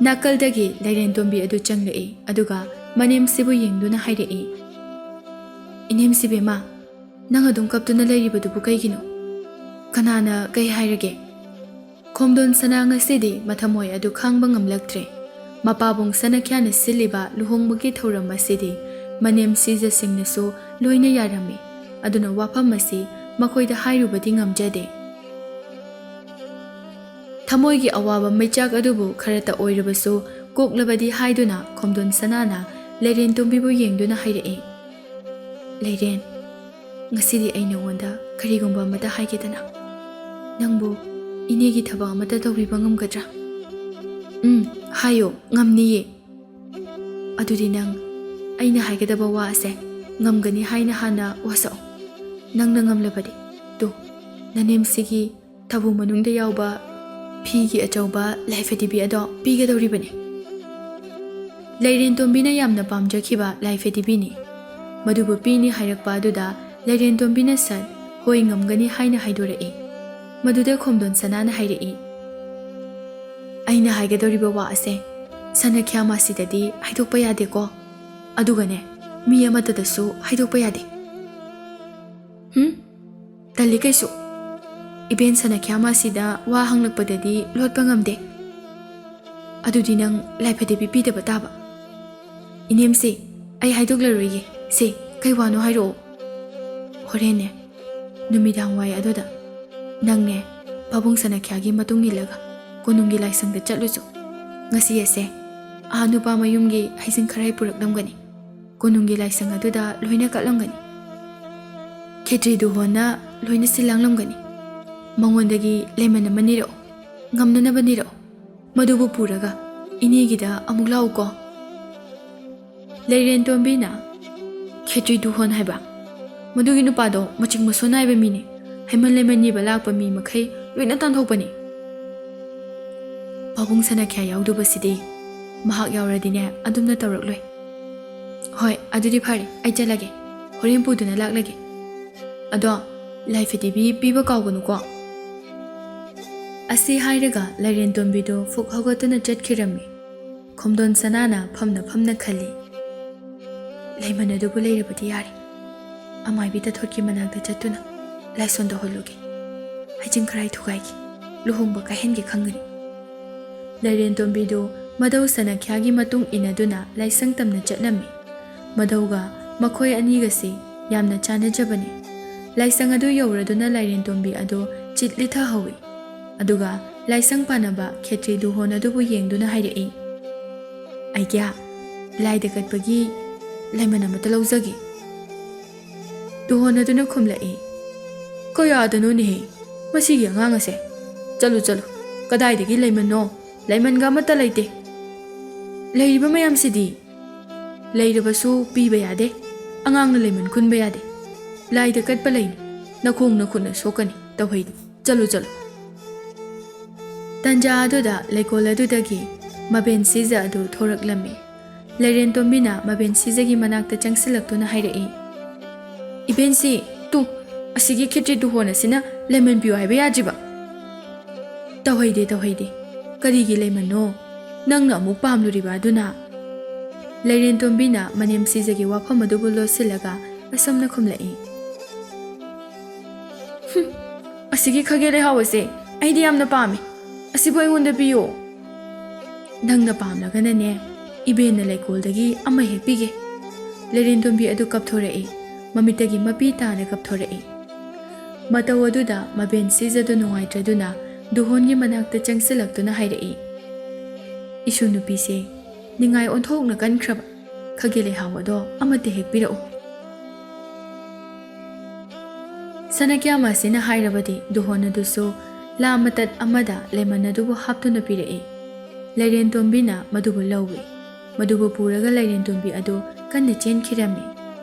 ꯅꯥꯀꯜꯗꯒꯤ ꯂꯩꯔꯦꯟꯇꯣꯝꯕꯤ ꯑꯗꯨ ꯆꯪꯂꯛꯏ, ꯑꯗꯨꯒ ꯃꯅꯦꯝꯁꯤꯕꯨ ꯌꯦꯡꯗꯨꯅ ꯍꯥꯏꯔꯛꯏ, "ꯏꯅꯦꯝꯁꯤꯕꯦꯝꯃ, ꯅꯪ ꯑꯗꯨꯝ ꯀꯞꯇꯨꯅ ꯂꯩꯔꯤꯕꯗꯨꯕꯨ ꯀꯩꯒꯤꯅꯣ? ꯀꯅꯥꯅ ꯀꯩ ꯍꯥꯏꯔꯒꯦ?" ꯈꯣꯝꯗꯣꯟ ꯁꯅꯥ ꯉꯁꯤꯗꯤ ꯃꯊꯃꯣꯏ ꯑꯗꯨ ꯈꯥꯡꯕ ꯉꯝꯂꯛꯇ꯭ꯔꯦ꯫ ꯃꯄꯥꯕꯨꯡ ꯁꯅꯥꯈ꯭ꯌꯥꯅ ꯁꯤꯜꯂꯤꯕ ꯂꯨꯍꯣꯡꯕꯒꯤ ꯊꯧꯔꯝ ꯑꯁꯤꯗꯤ ꯃꯅꯦꯝ ꯁꯤꯖꯁꯤꯡꯅꯁꯨ ꯂꯣꯏꯅ ꯌꯥꯔꯝꯃꯤ꯫ ꯑꯗꯨꯅ ꯋꯥꯐꯝ ꯑꯁꯤ ꯃꯈꯣꯏꯗ ꯍꯥꯏꯔꯨꯕꯗꯤ ꯉꯝꯖꯗꯦ꯫ ꯊꯃꯣꯏꯒꯤ ꯑꯋꯥꯕ ꯃꯩꯆꯥꯛ ꯑꯗꯨꯕꯨ ꯈꯔꯇ ꯑꯣꯏꯔꯕꯁꯨ ꯀꯣꯛꯂꯕꯗꯤ ꯍꯥꯏꯗꯨꯅ ꯈꯣꯝꯗꯣꯟ ꯁꯅꯥꯅ ꯂꯩꯔꯦꯟ ꯇꯣꯝꯕꯤꯕꯨ ꯌꯦꯡꯗꯨꯅ ꯍꯥꯏꯔꯛꯏ, "ꯂꯩꯔꯦꯟ, ꯉꯁꯤꯗꯤ ꯑꯩ ꯅꯉꯣꯟꯗ ꯀꯔꯤꯒꯨꯝꯕ ꯑꯃꯇ ꯍꯥꯏꯒꯦꯗꯅ꯫ ꯅꯪꯕꯨ ꯏꯅꯦꯒꯤ ꯊꯕꯛ ꯑꯃꯇ ꯇꯧꯕꯤꯕ ꯉꯝꯒꯗ꯭ꯔꯥ?" "ꯎꯝ, ꯍꯥꯏꯌꯣ, ꯉꯝꯅꯤꯌꯦ꯫" "ꯑꯗꯨꯗꯤ ꯅꯪ ꯑꯩꯅ ꯍꯥꯏꯒꯗꯕ ꯋꯥ ꯑꯁꯦ ꯉꯝꯒꯅꯤ ꯍꯥꯏꯅ ꯍꯥꯟꯅ ꯋꯥꯁꯛꯑꯣ꯫ ꯅꯪꯅ ꯉꯝꯂꯕꯗꯤ, ꯇꯨ, ꯅꯅꯦꯝꯁꯤꯒꯤ ꯊꯕꯨ ꯃꯅꯨꯡꯗ ꯌꯥꯎꯕ ꯐꯤꯒꯤ ꯑꯆꯧꯕ ꯂꯥꯏꯐꯗꯤꯕꯤ ꯑꯗꯣ ꯄꯤꯒꯗꯧꯔꯤꯕꯅꯤ꯫" ꯂꯩꯔꯦꯟꯇꯣꯝꯕꯤꯅ ꯌꯥꯝꯅ ꯄꯥꯝꯖꯈꯤꯕ ꯂꯥꯏꯐꯗꯤꯕꯤꯅꯤ꯫ ꯃꯗꯨꯕꯨ ꯄꯤꯅꯤ ꯍꯥꯏꯔꯛꯄ ꯑꯗꯨꯗ ꯂꯩꯔꯦꯟꯇꯣꯝꯕꯤꯅ ꯁꯠ "ꯍꯣꯏ, ꯉꯝꯒꯅꯤ" ꯍꯥꯏꯅ ꯍꯥꯏꯗꯣꯔꯛꯏ꯫ ꯃꯗꯨꯗ ꯈꯣꯝꯗꯣꯟ ꯁꯅꯥꯅ ꯍꯥꯏꯔꯛꯏ, "ꯑꯩꯅ ꯍꯥꯏꯒꯗꯧꯔꯤꯕ ꯋꯥ ꯑꯁꯦ ꯁꯅꯈ꯭ꯌꯥ ꯃꯥꯁꯤꯗꯗꯤ ꯍꯥꯏꯗꯣꯛꯄ ꯌꯥꯗꯦꯀꯣ꯫ ꯑꯗꯨꯒꯅꯦ, ꯃꯤ ꯑꯃꯠꯇꯗꯁꯨ ꯍꯥꯏꯗꯣꯛꯄ ꯌꯥꯗꯦ꯫" "ꯍꯨꯝ? ꯇꯜꯂꯤ ꯀꯩꯁꯨ꯫ ꯏꯕꯦꯟ ꯁꯅꯈ꯭ꯌꯥ ꯃꯥꯁꯤꯗ ꯋꯥ ꯍꯪꯂꯛꯄꯗꯗꯤ ꯂꯣꯠꯄ ꯉꯝꯗꯦ꯫" ꯑꯗꯨꯗꯤ ꯅꯪ ꯂꯥꯏꯐꯗꯤꯕꯤ ꯄꯤꯗꯕ ꯇꯥꯕ꯫ ꯏꯅꯦꯝꯁꯦ, ꯑꯩ ꯍꯥꯏꯗꯣꯛꯂꯔꯣꯏꯒꯦ꯫ ꯁꯦ, ꯀꯩ ꯋꯥꯅꯣ ꯍꯥꯏꯔꯛꯑꯣ꯫ ꯍꯣꯔꯦꯟꯅꯦ, ꯅꯨꯃꯤꯗꯥꯡ ꯋꯥꯏ ꯑꯗꯨꯗ ꯅꯪꯅꯦ, ꯄꯥꯕꯨꯡ ꯁꯅꯥꯈ꯭ꯌꯥꯒꯤ ꯃꯇꯨꯡ ꯏꯜꯂꯒ ꯀꯣꯅꯨꯡꯒꯤ ꯂꯥꯏꯁꯪꯗ ꯆꯠꯂꯨꯆꯣ꯫ ꯉꯁꯤ ꯑꯁꯦ ꯑꯥ ꯅꯨꯄꯥ ꯃꯌꯨꯝꯒꯤ ꯍꯩꯖꯤꯡ ꯈꯔꯥꯏ ꯄꯨꯔꯛꯂꯝꯒꯅꯤ꯫ ꯀꯣꯅꯨꯡꯒꯤ ꯂꯥꯏꯁꯪ ꯑꯗꯨꯗ ꯂꯣꯏꯅ ꯀꯠꯂꯝꯒꯅꯤ꯫ ꯈꯦꯇ꯭ꯔꯤ ꯗꯨꯍꯣꯟꯅ ꯂꯣꯏꯅ ꯁꯤꯜ ꯂꯥꯡꯂꯝꯒꯅꯤ꯫ ꯃꯉꯣꯟꯗꯒꯤ ꯂꯩꯃꯟ ꯑꯃ ꯅꯤꯔꯛꯑꯣ, ꯉꯝꯅꯅꯕ ꯅꯤꯔꯛꯑꯣ꯫ ꯃꯗꯨꯕꯨ ꯄꯨꯔꯒ ꯏꯅꯦꯒꯤꯗ ꯑꯃꯨꯛ ꯂꯥꯛꯎꯀꯣ꯫ ꯂꯩꯔꯦꯟ ꯇꯣꯝꯕꯤꯅ, "ꯈꯦꯇ꯭ꯔꯤ ꯗꯨꯍꯣꯟ ꯍꯥꯏꯕ? ꯃꯗꯨꯒꯤ ꯅꯨꯄꯥꯗꯣ ꯃꯆꯤꯡ ꯃꯁꯣꯟ ꯅꯥꯏꯕ ꯃꯤꯅꯤ꯫ ꯍꯩꯃꯟ ꯂꯩꯃꯟ ꯅꯤꯕ ꯂꯥꯛꯄ ꯃꯤ ꯃꯈꯩ ꯂꯣꯏꯅ ꯇꯥꯟꯊꯣꯛꯄꯅꯤ꯫ ꯄꯥꯕꯨꯡ ꯁꯅꯥꯈ꯭ꯌꯥ ꯌꯥꯎꯗꯕꯁꯤꯗꯤ ꯃꯍꯥꯛ ꯌꯥꯎꯔꯗꯤꯅꯦ ꯑꯗꯨꯝꯅ ꯇꯧꯔꯛꯂꯣꯏ꯫ ꯍꯣꯏ, ꯑꯗꯨꯗꯤ ꯐꯔꯦ, ꯑꯩ ꯆꯠꯂꯒꯦ꯫ ꯍꯣꯔꯦꯟ ꯄꯨꯗꯨꯅ ꯂꯥꯛꯂꯒꯦ꯫ ꯑꯗꯣ ꯂꯥꯏꯐꯗꯤꯕꯤ ꯄꯤꯕ ꯀꯥꯎꯒꯅꯨꯀꯣ꯫" ꯑꯁꯤ ꯍꯥꯏꯔꯒ ꯂꯩꯔꯦꯟ ꯇꯣꯝꯕꯤꯗꯨ ꯐꯨꯛ ꯍꯧꯒꯠꯇꯨꯅ ꯆꯠꯈꯤꯔꯝꯃꯤ꯫ ꯈꯣꯝꯗꯣꯟ ꯁꯅꯥꯅ ꯐꯝꯅ ꯐꯝꯅ ꯈꯜꯂꯤ, "ꯂꯩꯃꯟ ꯑꯗꯨꯕꯨ ꯂꯩꯔꯕꯗꯤ ꯌꯥꯔꯦ꯫ ꯑꯃꯥꯏꯕꯤ ꯇꯥꯊꯣꯠꯀꯤ ꯃꯅꯥꯛꯇ ꯆꯠꯇꯨꯅ ꯂꯥꯏꯁꯣꯟ ꯇꯧꯍꯜꯂꯨꯒꯦ꯫ ꯍꯩꯖꯤꯡ ꯈꯔꯥꯏ ꯊꯨꯒꯥꯏꯒꯦ꯫ ꯂꯨꯍꯣꯡꯕ ꯀꯥꯏꯍꯟꯒꯦ ꯈꯪꯒꯅꯤ꯫" ꯂꯩꯔꯦꯟ ꯇꯣꯝꯕꯤꯗꯨ ꯃꯙꯧ ꯁꯅꯥꯈ꯭ꯌꯥꯒꯤ ꯃꯇꯨꯡ ꯏꯟꯅꯗꯨꯅ ꯂꯥꯏꯁꯪ ꯇꯝꯅ ꯆꯠꯂꯝꯃꯤ꯫ ꯃꯙꯧꯒ ꯃꯈꯣꯏ ꯑꯅꯤꯒꯁꯤ ꯌꯥꯝꯅ ꯆꯥꯟꯅꯖꯕꯅꯤ꯫ ꯂꯥꯏꯁꯪ ꯑꯗꯨ ꯌꯧꯔꯗꯨꯅ ꯂꯩꯔꯦꯟ ꯇꯣꯝꯕꯤ ꯑꯗꯨ ꯆꯤꯠ ꯂꯤꯊꯍꯧꯏ꯫ ꯑꯗꯨꯒ ꯂꯥꯏꯁꯪ ꯄꯥꯟꯅꯕ ꯈꯦꯇ꯭ꯔꯤ ꯗꯨꯍꯣꯟ ꯑꯗꯨꯕꯨ ꯌꯦꯡꯗꯨꯅ ꯍꯥꯏꯔꯛꯏ, "ꯑꯩꯒ꯭ꯌꯥ, ꯂꯥꯏꯗ ꯀꯠꯄꯒꯤ ꯂꯩꯃꯟ ꯑꯃꯠꯇ ꯂꯧꯖꯒꯦ꯫" ꯗꯨꯍꯣꯟ ꯑꯗꯨꯅ ꯈꯨꯝꯂꯛꯏ, "ꯀꯌꯥꯗꯅꯣꯅꯦꯍꯦ ꯃꯁꯤꯒꯤ ꯑꯉꯥꯡ ꯑꯁꯦ? ꯆꯠꯂꯨ, ꯆꯠꯂꯨ, ꯀꯗꯥꯏꯗꯒꯤ ꯂꯩꯃꯟꯅꯣ? ꯂꯩꯃꯟꯒ ꯑꯃꯠꯇ ꯂꯩꯇꯦ꯫ ꯂꯩꯔꯤꯕ ꯃꯌꯥꯝꯁꯤꯗꯤ ꯂꯩꯔꯕꯁꯨ ꯄꯤꯕ ꯌꯥꯗꯦ꯫ ꯑꯉꯥꯡꯅ ꯂꯩꯃꯟ ꯈꯨꯟꯕ ꯌꯥꯗꯦ꯫ ꯂꯥꯏꯗ ꯀꯠꯄ ꯂꯩꯅꯤ꯫ ꯅꯈꯣꯡ ꯅꯈꯨꯠꯅ ꯁꯣꯛꯀꯅꯤ꯫ ꯇꯧꯍꯩꯗꯦ꯫ ꯆꯠꯂꯨ, ꯆꯠꯂꯨ꯫" ꯇꯟꯖꯥ ꯑꯗꯨꯗ ꯂꯩꯀꯣꯜ ꯑꯗꯨꯗꯒꯤ ꯃꯕꯦꯟ ꯁꯤꯖ ꯑꯗꯨ ꯊꯣꯔꯛꯂꯝꯃꯤ꯫ ꯂꯩꯔꯦꯟ ꯇꯣꯝꯕꯤꯅ ꯃꯕꯦꯟ ꯁꯤꯖꯒꯤ ꯃꯅꯥꯛꯇ ꯆꯪꯁꯤꯜꯂꯛꯇꯨꯅ ꯍꯥꯏꯔꯛꯏ, "ꯏꯕꯦꯟꯁꯤ, ꯇꯨ, ꯑꯁꯤꯒꯤ ꯈꯦꯇ꯭ꯔꯤ ꯗꯨꯍꯣꯟ ꯑꯁꯤꯅ ꯂꯩꯃꯟ ꯄꯤꯌꯨ ꯍꯥꯏꯕ ꯌꯥꯗ꯭ꯔꯤꯕ?" "ꯇꯧꯍꯩꯗꯦ, ꯇꯧꯍꯩꯗꯦ꯫ ꯀꯔꯤꯒꯤ ꯂꯩꯃꯟꯅꯣ? ꯅꯪꯅ ꯑꯃꯨꯛ ꯄꯥꯝꯂꯨꯔꯤꯕ ꯑꯗꯨꯅ?" ꯂꯩꯔꯦꯟ ꯇꯣꯝꯕꯤꯅ ꯃꯅꯦꯝ ꯁꯤꯖꯒꯤ ꯋꯥꯐꯝ ꯑꯗꯨꯕꯨ ꯂꯣꯠꯁꯤꯜꯂꯒ ꯑꯁꯨꯝꯅ ꯈꯨꯝꯂꯛꯏ, "ꯍꯨꯝ, ꯑꯁꯤꯒꯤ ꯈꯥꯒꯦ ꯂꯩꯍꯥꯎ ꯑꯁꯦ ꯑꯩꯗꯤ ꯌꯥꯝꯅ ꯄꯥꯝꯃꯤ꯫ ꯑꯁꯤꯕꯨ ꯑꯩꯉꯣꯟꯗ ꯄꯤꯌꯣ꯫" "ꯅꯪꯅ ꯄꯥꯝꯂꯒꯅꯅꯦ, ꯏꯕꯦꯟꯅ ꯂꯩꯀꯣꯜꯗꯒꯤ ꯑꯃ ꯍꯦꯛꯄꯤꯒꯦ꯫" ꯂꯩꯔꯦꯟꯇꯣꯝꯕꯤ ꯑꯗꯨ ꯀꯞꯊꯣꯔꯛꯏ꯫ ꯃꯃꯤꯠꯇꯒꯤ ꯃꯄꯤ ꯇꯥꯅ ꯀꯞꯊꯣꯔꯛꯏ꯫ ꯃꯇꯧ ꯑꯗꯨꯗ ꯃꯕꯦꯟ ꯁꯤꯖꯗꯨ ꯅꯨꯡꯉꯥꯏꯇ꯭ꯔꯗꯨꯅ ꯗꯨꯍꯣꯟꯒꯤ ꯃꯅꯥꯛꯇ ꯆꯪꯁꯤꯜꯂꯛꯇꯨꯅ ꯍꯥꯏꯔꯛꯏ, "ꯏꯁꯨ ꯅꯨꯄꯤꯁꯦ ꯅꯤꯡꯉꯥꯏ ꯑꯣꯟꯊꯣꯛꯅ ꯀꯟꯈ꯭ꯔꯕ꯫ ꯈꯥꯒꯤ ꯂꯩꯍꯥꯎ ꯑꯗꯣ ꯑꯃꯠꯇ ꯍꯦꯛꯄꯤꯔꯛꯎ꯫" ꯁꯅꯥꯀ꯭ꯌꯥꯝ ꯑꯁꯤꯅ ꯍꯥꯏꯔꯕꯗꯤ ꯗꯨꯍꯣꯟ ꯑꯗꯨꯁꯨ ꯂꯥ ꯃꯇꯠ ꯑꯃꯗ ꯂꯦꯃꯟ ꯑꯗꯨꯕꯨ ꯍꯥꯞꯇꯨꯅ ꯄꯤꯔꯛꯏ꯫ ꯂꯩꯔꯦꯟꯇꯣꯝꯕꯤꯅ ꯃꯗꯨꯕꯨ ꯂꯧꯏ꯫ ꯃꯗꯨꯕꯨ ꯄꯨꯔꯒ ꯂꯩꯔꯦꯟꯇꯣꯝꯕꯤ ꯑꯗꯨ ꯀꯟꯅ ꯆꯦꯟꯈꯤꯔꯝꯃꯤ꯫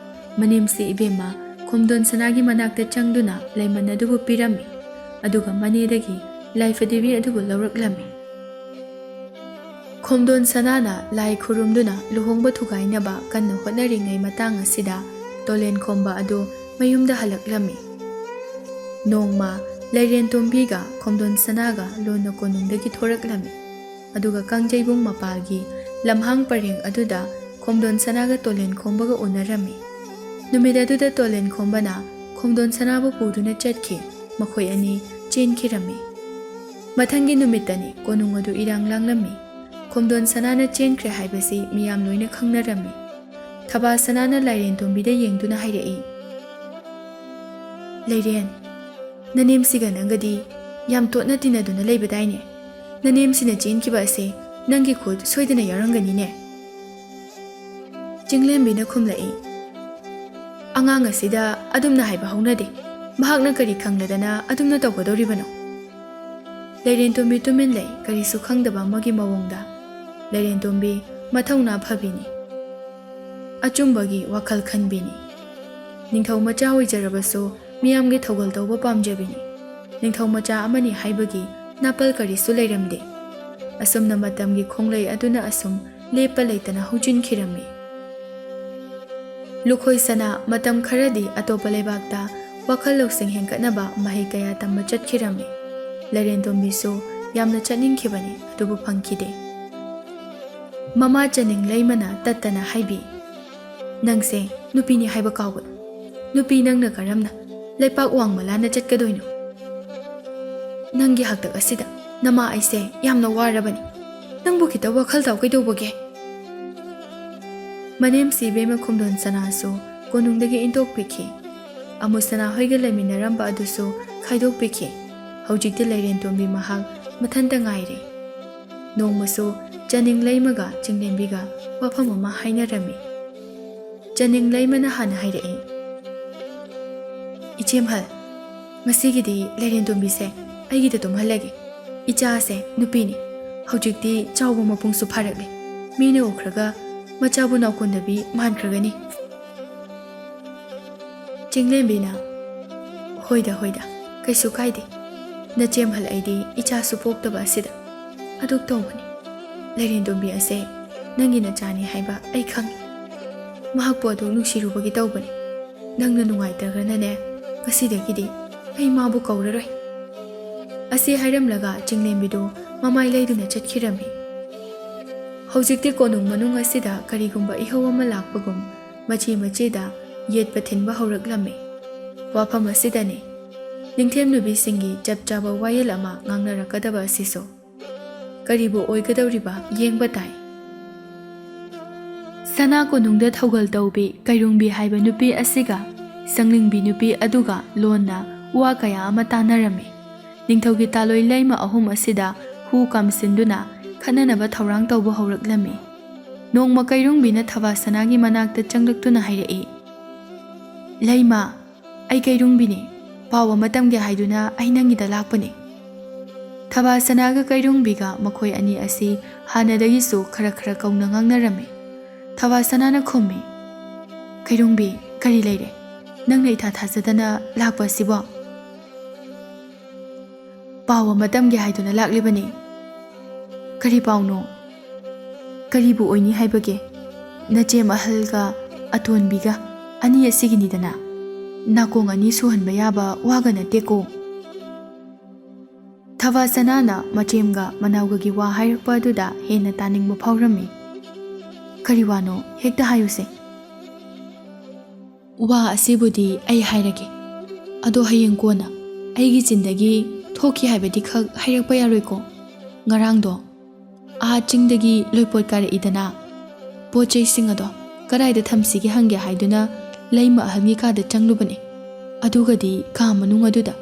ꯃꯅꯦꯝꯁꯤ ꯏꯕꯦꯝꯃ ꯈꯣꯝꯗꯣꯟ ꯁꯅꯥꯒꯤ ꯃꯅꯥꯛꯇ ꯆꯪꯗꯨꯅ ꯂꯦꯃꯟ ꯑꯗꯨꯕꯨ ꯄꯤꯔꯝꯃꯤ꯫ ꯑꯗꯨꯒ ꯃꯅꯦꯗꯒꯤ ꯂꯥꯏꯐꯗꯦꯕꯤ ꯑꯗꯨꯕꯨ ꯂꯧꯔꯛꯂꯝꯃꯤ꯫ ꯈꯣꯝꯗꯣꯟ ꯁꯅꯥꯅ ꯂꯥꯏ ꯈꯨꯔꯨꯝꯗꯨꯅ ꯂꯨꯍꯣꯡꯕ ꯊꯨꯒꯥꯏꯅꯕ ꯀꯟꯅ ꯍꯣꯠꯅꯔꯤꯉꯩ ꯃꯇꯥꯡ ꯑꯁꯤꯗ ꯇꯣꯂꯦꯟ ꯈꯣꯝꯕ ꯑꯗꯨ ꯃꯌꯨꯝꯗ ꯍꯜꯂꯛꯂꯝꯃꯤ꯫ ꯅꯣꯡꯃ ꯂꯩꯔꯦꯟꯇꯣꯝꯕꯤꯒ ꯈꯣꯝꯗꯣꯟ ꯁꯅꯥꯒ ꯂꯣꯟꯅ ꯀꯣꯅꯨꯡꯗꯒꯤ ꯊꯣꯔꯛꯂꯝꯃꯤ꯫ ꯑꯗꯨꯒ ꯀꯥꯡꯖꯩꯕꯨꯡ ꯃꯄꯥꯜꯒꯤ ꯂꯝꯍꯥꯡ ꯄꯔꯦꯡ ꯑꯗꯨꯗ ꯈꯣꯝꯗꯣꯟ ꯁꯅꯥꯒ ꯇꯣꯂꯦꯟ ꯈꯣꯝꯕꯒ ꯎꯅꯔꯝꯃꯤ꯫ ꯅꯨꯃꯤꯠ ꯑꯗꯨꯗ ꯇꯣꯂꯦꯟ ꯈꯣꯝꯕꯅ ꯈꯣꯝꯗꯣꯟ ꯁꯅꯥꯕꯨ ꯄꯨꯗꯨꯅ ꯆꯠꯈꯤ꯫ ꯃꯈꯣꯏ ꯑꯅꯤ ꯆꯦꯟꯈꯤꯔꯝꯃꯤ꯫ ꯃꯊꯪꯒꯤ ꯅꯨꯃꯤꯠꯇꯅꯤ ꯀꯣꯅꯨꯡ ꯑꯗꯨ ꯏꯔꯥꯡ ꯂꯥꯡꯂꯝꯃꯤ꯫ ꯈꯣꯝꯗꯣꯟ ꯁꯅꯥꯅ ꯆꯦꯟꯈ꯭ꯔꯦ ꯍꯥꯏꯕꯁꯤ ꯃꯤꯌꯥꯝ ꯂꯣꯏꯅ ꯈꯪꯅꯔꯝꯃꯤ꯫ ꯊꯕꯥ ꯁꯅꯥꯅ ꯂꯥꯏꯔꯦꯟꯇꯣꯝꯕꯤꯗ ꯌꯦꯡꯗꯨꯅ ꯍꯥꯏꯔꯛꯏ, "ꯂꯩꯔꯦꯟ, ꯅꯅꯦꯝꯁꯤꯒ ꯅꯪꯒꯗꯤ ꯌꯥꯝ ꯇꯣꯠꯅ ꯇꯤꯟꯅꯗꯨꯅ ꯂꯩꯕꯗꯥꯏꯅꯦ? ꯅꯅꯦꯝꯁꯤꯅ ꯆꯦꯟꯈꯤꯕ ꯑꯁꯦ ꯅꯪꯒꯤ ꯈꯨꯠ ꯁꯣꯏꯗꯅ ꯌꯥꯎꯔꯝꯒꯅꯤꯅꯦ?" ꯆꯤꯡꯂꯦꯝꯕꯤꯅ ꯈꯨꯝꯂꯛꯏ, "ꯑꯉꯥꯡ ꯑꯁꯤꯗ ꯑꯗꯨꯝꯅ ꯍꯥꯏꯕ ꯍꯧꯅꯗꯦ꯫ ꯃꯍꯥꯛꯅ ꯀꯔꯤ ꯈꯪꯂꯗꯅ ꯑꯗꯨꯝꯅ ꯇꯧꯒꯗꯧꯔꯤꯕꯅꯣ?" ꯂꯩꯔꯦꯟꯇꯣꯝꯕꯤ ꯇꯨꯃꯤꯟ ꯂꯩ, ꯀꯔꯤꯁꯨ ꯈꯪꯗꯕ ꯑꯃꯒꯤ ꯃꯑꯣꯡꯗ꯫ ꯂꯩꯔꯦꯟꯇꯣꯝꯕꯤ ꯃꯊꯧꯅꯥ ꯐꯕꯤꯅꯤ꯫ ꯑꯆꯨꯝꯕꯒꯤ ꯋꯥꯈꯜ ꯈꯟꯕꯤꯅꯤ꯫ ꯅꯤꯡꯊꯧ ꯃꯆꯥ ꯑꯣꯏꯖꯔꯕꯁꯨ ꯃꯤꯌꯥꯝꯒꯤ ꯊꯧꯒꯜ ꯇꯧꯕ ꯄꯥꯝꯖꯕꯤꯅꯤ꯫ ꯅꯤꯡꯊꯧ ꯃꯆꯥ ꯑꯃꯅꯤ ꯍꯥꯏꯕꯒꯤ ꯅꯥꯄꯜ ꯀꯔꯤꯁꯨ ꯂꯩꯔꯝꯗꯦ꯫ ꯑꯁꯨꯝꯅ ꯃꯇꯝꯒꯤ ꯈꯣꯡꯂꯩ ꯑꯗꯨꯅ ꯑꯁꯨꯝ ꯂꯦꯞꯄ ꯂꯩꯇꯅ ꯍꯧꯖꯤꯟꯈꯤꯔꯝꯃꯤ꯫ ꯂꯨꯈꯣꯏ ꯁꯅꯥ ꯃꯇꯝ ꯈꯔꯗꯤ ꯑꯇꯣꯞꯄ ꯂꯩꯕꯥꯛꯇ ꯋꯥꯈꯜ ꯂꯧꯁꯤꯡ ꯍꯦꯟꯒꯠꯅꯕ ꯃꯍꯩ ꯀꯌꯥ ꯇꯝꯕ ꯆꯠꯈꯤꯔꯝꯃꯤ꯫ ꯂꯩꯔꯦꯟꯇꯣꯝꯕꯤꯁꯨ ꯌꯥꯝꯅ ꯆꯠꯅꯤꯡꯈꯤꯕꯅꯤ, ꯑꯗꯨꯕꯨ ꯐꯪꯈꯤꯗꯦ꯫ ꯃꯃꯥ ꯆꯅꯤꯡ ꯂꯩꯃꯅ ꯇꯠꯇꯅ ꯍꯥꯏꯕꯤ, "ꯅꯪꯁꯦ ꯅꯨꯄꯤꯅꯤ ꯍꯥꯏꯕ ꯀꯥꯎꯒꯅꯨ꯫ ꯅꯨꯄꯤ ꯅꯪꯅ ꯀꯔꯝꯅ ꯂꯩꯄꯥꯛ ꯋꯥꯡꯃ ꯂꯥꯟꯅ ꯆꯠꯀꯗꯣꯏꯅꯣ? ꯅꯪꯒꯤ ꯍꯥꯛꯇꯛ ꯑꯁꯤꯗ ꯅꯃꯥ ꯑꯩꯁꯦ ꯌꯥꯝꯅ ꯋꯥꯔꯕꯅꯤ꯫ ꯅꯪꯕꯨ ꯈꯤꯇ ꯋꯥꯈꯜ ꯇꯥꯎ ꯀꯩꯗꯧꯕꯒꯦ? ꯃꯅꯦꯝꯁꯤ ꯏꯕꯦꯝꯃ ꯈꯣꯝꯗꯣꯟ ꯁꯅꯥꯁꯨ ꯀꯣꯅꯨꯡꯗꯒꯤ ꯏꯟꯊꯣꯛꯄꯤꯈꯤ꯫ ꯑꯃꯨꯁꯅꯥ ꯍꯣꯏꯒ ꯂꯩꯃꯤꯟꯅꯔꯝꯕ ꯑꯗꯨꯁꯨ ꯈꯥꯏꯗꯣꯛꯄꯤꯈꯤ꯫ ꯍꯧꯖꯤꯛꯇꯤ ꯂꯩꯔꯦꯟꯇꯣꯝꯕꯤ ꯃꯍꯥꯛ ꯃꯊꯟꯇ ꯉꯥꯏꯔꯦ꯫ ꯅꯣꯡꯃꯁꯨ ꯆꯅꯤꯡ ꯂꯩꯃꯒ ꯆꯤꯡꯂꯦꯝꯕꯤꯒ ꯋꯥꯐꯝ ꯑꯃ ꯍꯥꯏꯅꯔꯝꯃꯤ꯫ ꯆꯅꯤꯡ ꯂꯩꯃꯅ ꯍꯥꯟꯅ ꯍꯥꯏꯔꯛꯏ, "ꯏꯆꯦꯝꯍꯜ, ꯉꯁꯤꯒꯤꯗꯤ ꯂꯩꯔꯦꯟꯇꯣꯝꯕꯤꯁꯦ ꯑꯩꯒꯤꯗ ꯇꯨꯝꯍꯜꯂꯒꯦ꯫ ꯏꯆꯥꯁꯦ ꯅꯨꯄꯤꯅꯤ꯫ ꯍꯧꯖꯤꯛꯇꯤ ꯆꯥꯎꯕ ꯃꯄꯨꯡꯁꯨ ꯐꯥꯔꯛꯂꯦ꯫ ꯃꯤꯅ ꯎꯈ꯭ꯔꯒ ꯃꯆꯥꯕꯨ ꯅꯥꯎꯀꯣꯟꯗꯕꯤ ꯃꯥꯟꯈ꯭ꯔꯒꯅꯤ꯫" ꯆꯤꯡꯂꯦꯝꯕꯤꯅ, "ꯍꯣꯏꯗ, ꯍꯣꯏꯗ, ꯀꯩꯁꯨ ꯀꯥꯏꯗꯦ꯫ ꯅꯆꯦꯝꯍꯜ ꯑꯩꯗꯤ ꯏꯆꯥꯁꯨ ꯄꯣꯛꯇꯕ ꯑꯁꯤꯗ ꯑꯗꯨꯛ ꯇꯧꯕꯅꯤ꯫ ꯂꯩꯔꯦꯟꯗꯣꯝꯕꯤ ꯑꯁꯦ ꯅꯪꯒꯤ ꯅꯆꯥꯅꯤ ꯍꯥꯏꯕ ꯑꯩ ꯈꯪꯏ꯫ ꯃꯍꯥꯛꯄꯨ ꯑꯗꯨꯛ ꯅꯨꯡꯁꯤꯔꯨꯕꯒꯤ ꯇꯧꯕꯅꯤ꯫ ꯅꯪꯅ ꯅꯨꯡꯉꯥꯏꯇ꯭ꯔꯒꯅꯅꯦ, ꯉꯁꯤꯗꯒꯤꯗꯤ ꯑꯩ ꯃꯥꯕꯨ ꯀꯧꯔꯔꯣꯏ꯫" ꯑꯁꯤ ꯍꯥꯏꯔꯝꯂꯒ ꯆꯤꯡꯂꯦꯝꯕꯤꯗꯨ ꯃꯃꯥꯏ ꯂꯩꯗꯨꯅ ꯆꯠꯈꯤꯔꯝꯃꯤ꯫ ꯍꯧꯖꯤꯛꯇꯤ ꯀꯣꯅꯨꯡ ꯃꯅꯨꯡ ꯑꯁꯤꯗ ꯀꯔꯤꯒꯨꯝꯕ ꯏꯍꯧ ꯑꯃ ꯂꯥꯛꯄꯒꯨꯝ ꯃꯆꯤ ꯃꯆꯤꯗ ꯌꯦꯠꯄ ꯊꯤꯟꯕ ꯍꯧꯔꯛꯂꯝꯃꯤ꯫ ꯋꯥꯐꯝ ꯑꯁꯤꯗꯅꯤ ꯅꯤꯡꯊꯦꯝ ꯅꯨꯄꯤꯁꯤꯡꯒꯤ ꯆꯞ ꯆꯥꯕ ꯋꯥꯌꯦꯜ ꯑꯃ ꯉꯥꯡꯅꯔꯛꯀꯗꯕ ꯑꯁꯤꯁꯨ꯫ ꯀꯔꯤꯕꯨ ꯑꯣꯏꯒꯗꯧꯔꯤꯕ ꯌꯦꯡꯕ ꯇꯥꯏ꯫ ꯁꯅꯥ ꯀꯣꯅꯨꯡꯗ ꯊꯧꯒꯜ ꯇꯧꯕꯤ ꯀꯩꯔꯨꯡꯕꯤ ꯍꯥꯏꯕ ꯅꯨꯄꯤ ꯑꯁꯤꯒ ꯁꯪꯂꯤꯡꯕꯤ ꯅꯨꯄꯤ ꯑꯗꯨꯒ ꯂꯣꯟꯅ ꯋꯥ ꯀꯌꯥ ꯑꯃ ꯇꯥꯟꯅꯔꯝꯃꯤ꯫ ꯅꯤꯡꯊꯧꯒꯤ ꯇꯥꯂꯣꯏ ꯂꯩꯃ ꯑꯍꯨꯝ ꯑꯁꯤꯗ ꯍꯨ ꯀꯥꯝꯁꯤꯟꯗꯨꯅ ꯈꯠꯅꯅꯕ ꯊꯧꯔꯥꯡ ꯇꯧꯕ ꯍꯧꯔꯛꯂꯝꯃꯤ꯫ ꯅꯣꯡꯃ ꯀꯩꯔꯨꯡꯕꯤꯅ ꯊꯕꯥ ꯁꯅꯥꯒꯤ ꯃꯅꯥꯛꯇ ꯆꯪꯂꯛꯇꯨꯅ ꯍꯥꯏꯔꯛꯏ, "ꯂꯩꯃ, ꯑꯩ ꯀꯩꯔꯨꯡꯕꯤꯅꯤ꯫ ꯄꯥꯎ ꯑꯃ ꯇꯝꯒꯦ ꯍꯥꯏꯗꯨꯅ ꯑꯩ ꯅꯪꯒꯤꯗ ꯂꯥꯛꯄꯅꯤ꯫" ꯊꯕꯥ ꯁꯅꯥꯒ ꯀꯩꯔꯨꯡꯕꯤꯒ ꯃꯈꯣꯏ ꯑꯅꯤ ꯑꯁꯤ ꯍꯥꯟꯅꯗꯒꯤꯁꯨ ꯈꯔ ꯈꯔ ꯀꯧꯅ ꯉꯥꯡꯅꯔꯝꯃꯤ꯫ ꯊꯕꯥ ꯁꯅꯥꯅ ꯈꯨꯝꯃꯤ, "ꯀꯩꯔꯨꯡꯕꯤ, ꯀꯔꯤ ꯂꯩꯔꯦ? ꯅꯪꯅ ꯏꯊꯥ ꯊꯥꯖꯗꯅ ꯂꯥꯛꯄ ꯑꯁꯤꯕꯣ?" "ꯄꯥꯎ ꯑꯃ ꯇꯝꯒꯦ ꯍꯥꯏꯗꯨꯅ ꯂꯥꯛꯂꯤꯕꯅꯤ꯫" "ꯀꯔꯤ ꯄꯥꯎꯅꯣ? ꯀꯔꯤꯕꯨ ꯑꯣꯏꯅꯤ ꯍꯥꯏꯕꯒꯦ? ꯅꯆꯦꯝ ꯑꯍꯜꯒ ꯑꯇꯣꯟꯕꯤꯒ ꯑꯅꯤ ꯑꯁꯤꯒꯤꯅꯤꯗꯅ꯫ ꯅꯥꯀꯣꯡ ꯑꯅꯤ ꯁꯨꯍꯟꯕ ꯌꯥꯕ ꯋꯥꯒ ꯅꯠꯇꯦꯀꯣ꯫" ꯊꯕꯥ ꯁꯅꯥꯅ ꯃꯆꯦꯝꯒ ꯃꯅꯥꯎꯒꯒꯤ ꯋꯥ ꯍꯥꯏꯔꯛꯄ ꯑꯗꯨꯗ ꯍꯦꯟꯅ ꯇꯥꯅꯤꯡꯕ ꯐꯥꯎꯔꯝꯃꯤ꯫ "ꯀꯔꯤ ꯋꯥꯅꯣ? ꯍꯦꯛꯇ ꯍꯥꯏꯌꯨꯁꯦ꯫" "ꯋꯥ ꯑꯁꯤꯕꯨꯗꯤ ꯑꯩ ꯍꯥꯏꯔꯒꯦ, ꯑꯗꯣ ꯍꯌꯦꯡ ꯀꯣꯟꯅ ꯑꯩꯒꯤ ꯆꯤꯟꯗꯒꯤ ꯊꯣꯛꯈꯤ ꯍꯥꯏꯕꯗꯤ ꯈꯛ ꯍꯥꯏꯔꯛꯄ ꯌꯥꯔꯣꯏꯀꯣ? ꯉꯔꯥꯡꯗꯣ" ꯑꯥ ꯆꯤꯡꯗꯒꯤ ꯂꯣꯏꯄꯣꯠ ꯀꯥꯔꯛꯏꯗꯅ꯫ ꯄꯣꯠ ꯆꯩꯁꯤꯡ ꯑꯗꯣ ꯀꯗꯥꯏꯗ ꯊꯝꯁꯤꯒꯦ ꯍꯪꯒꯦ ꯍꯥꯏꯗꯨꯅ ꯂꯩꯃ ꯑꯍꯜꯒꯤ ꯀꯥꯗ ꯆꯪꯂꯨꯕꯅꯤ꯫ ꯑꯗꯨꯒꯗꯤ ꯀꯥ ꯃꯅꯨꯡ ꯑꯗꯨꯗ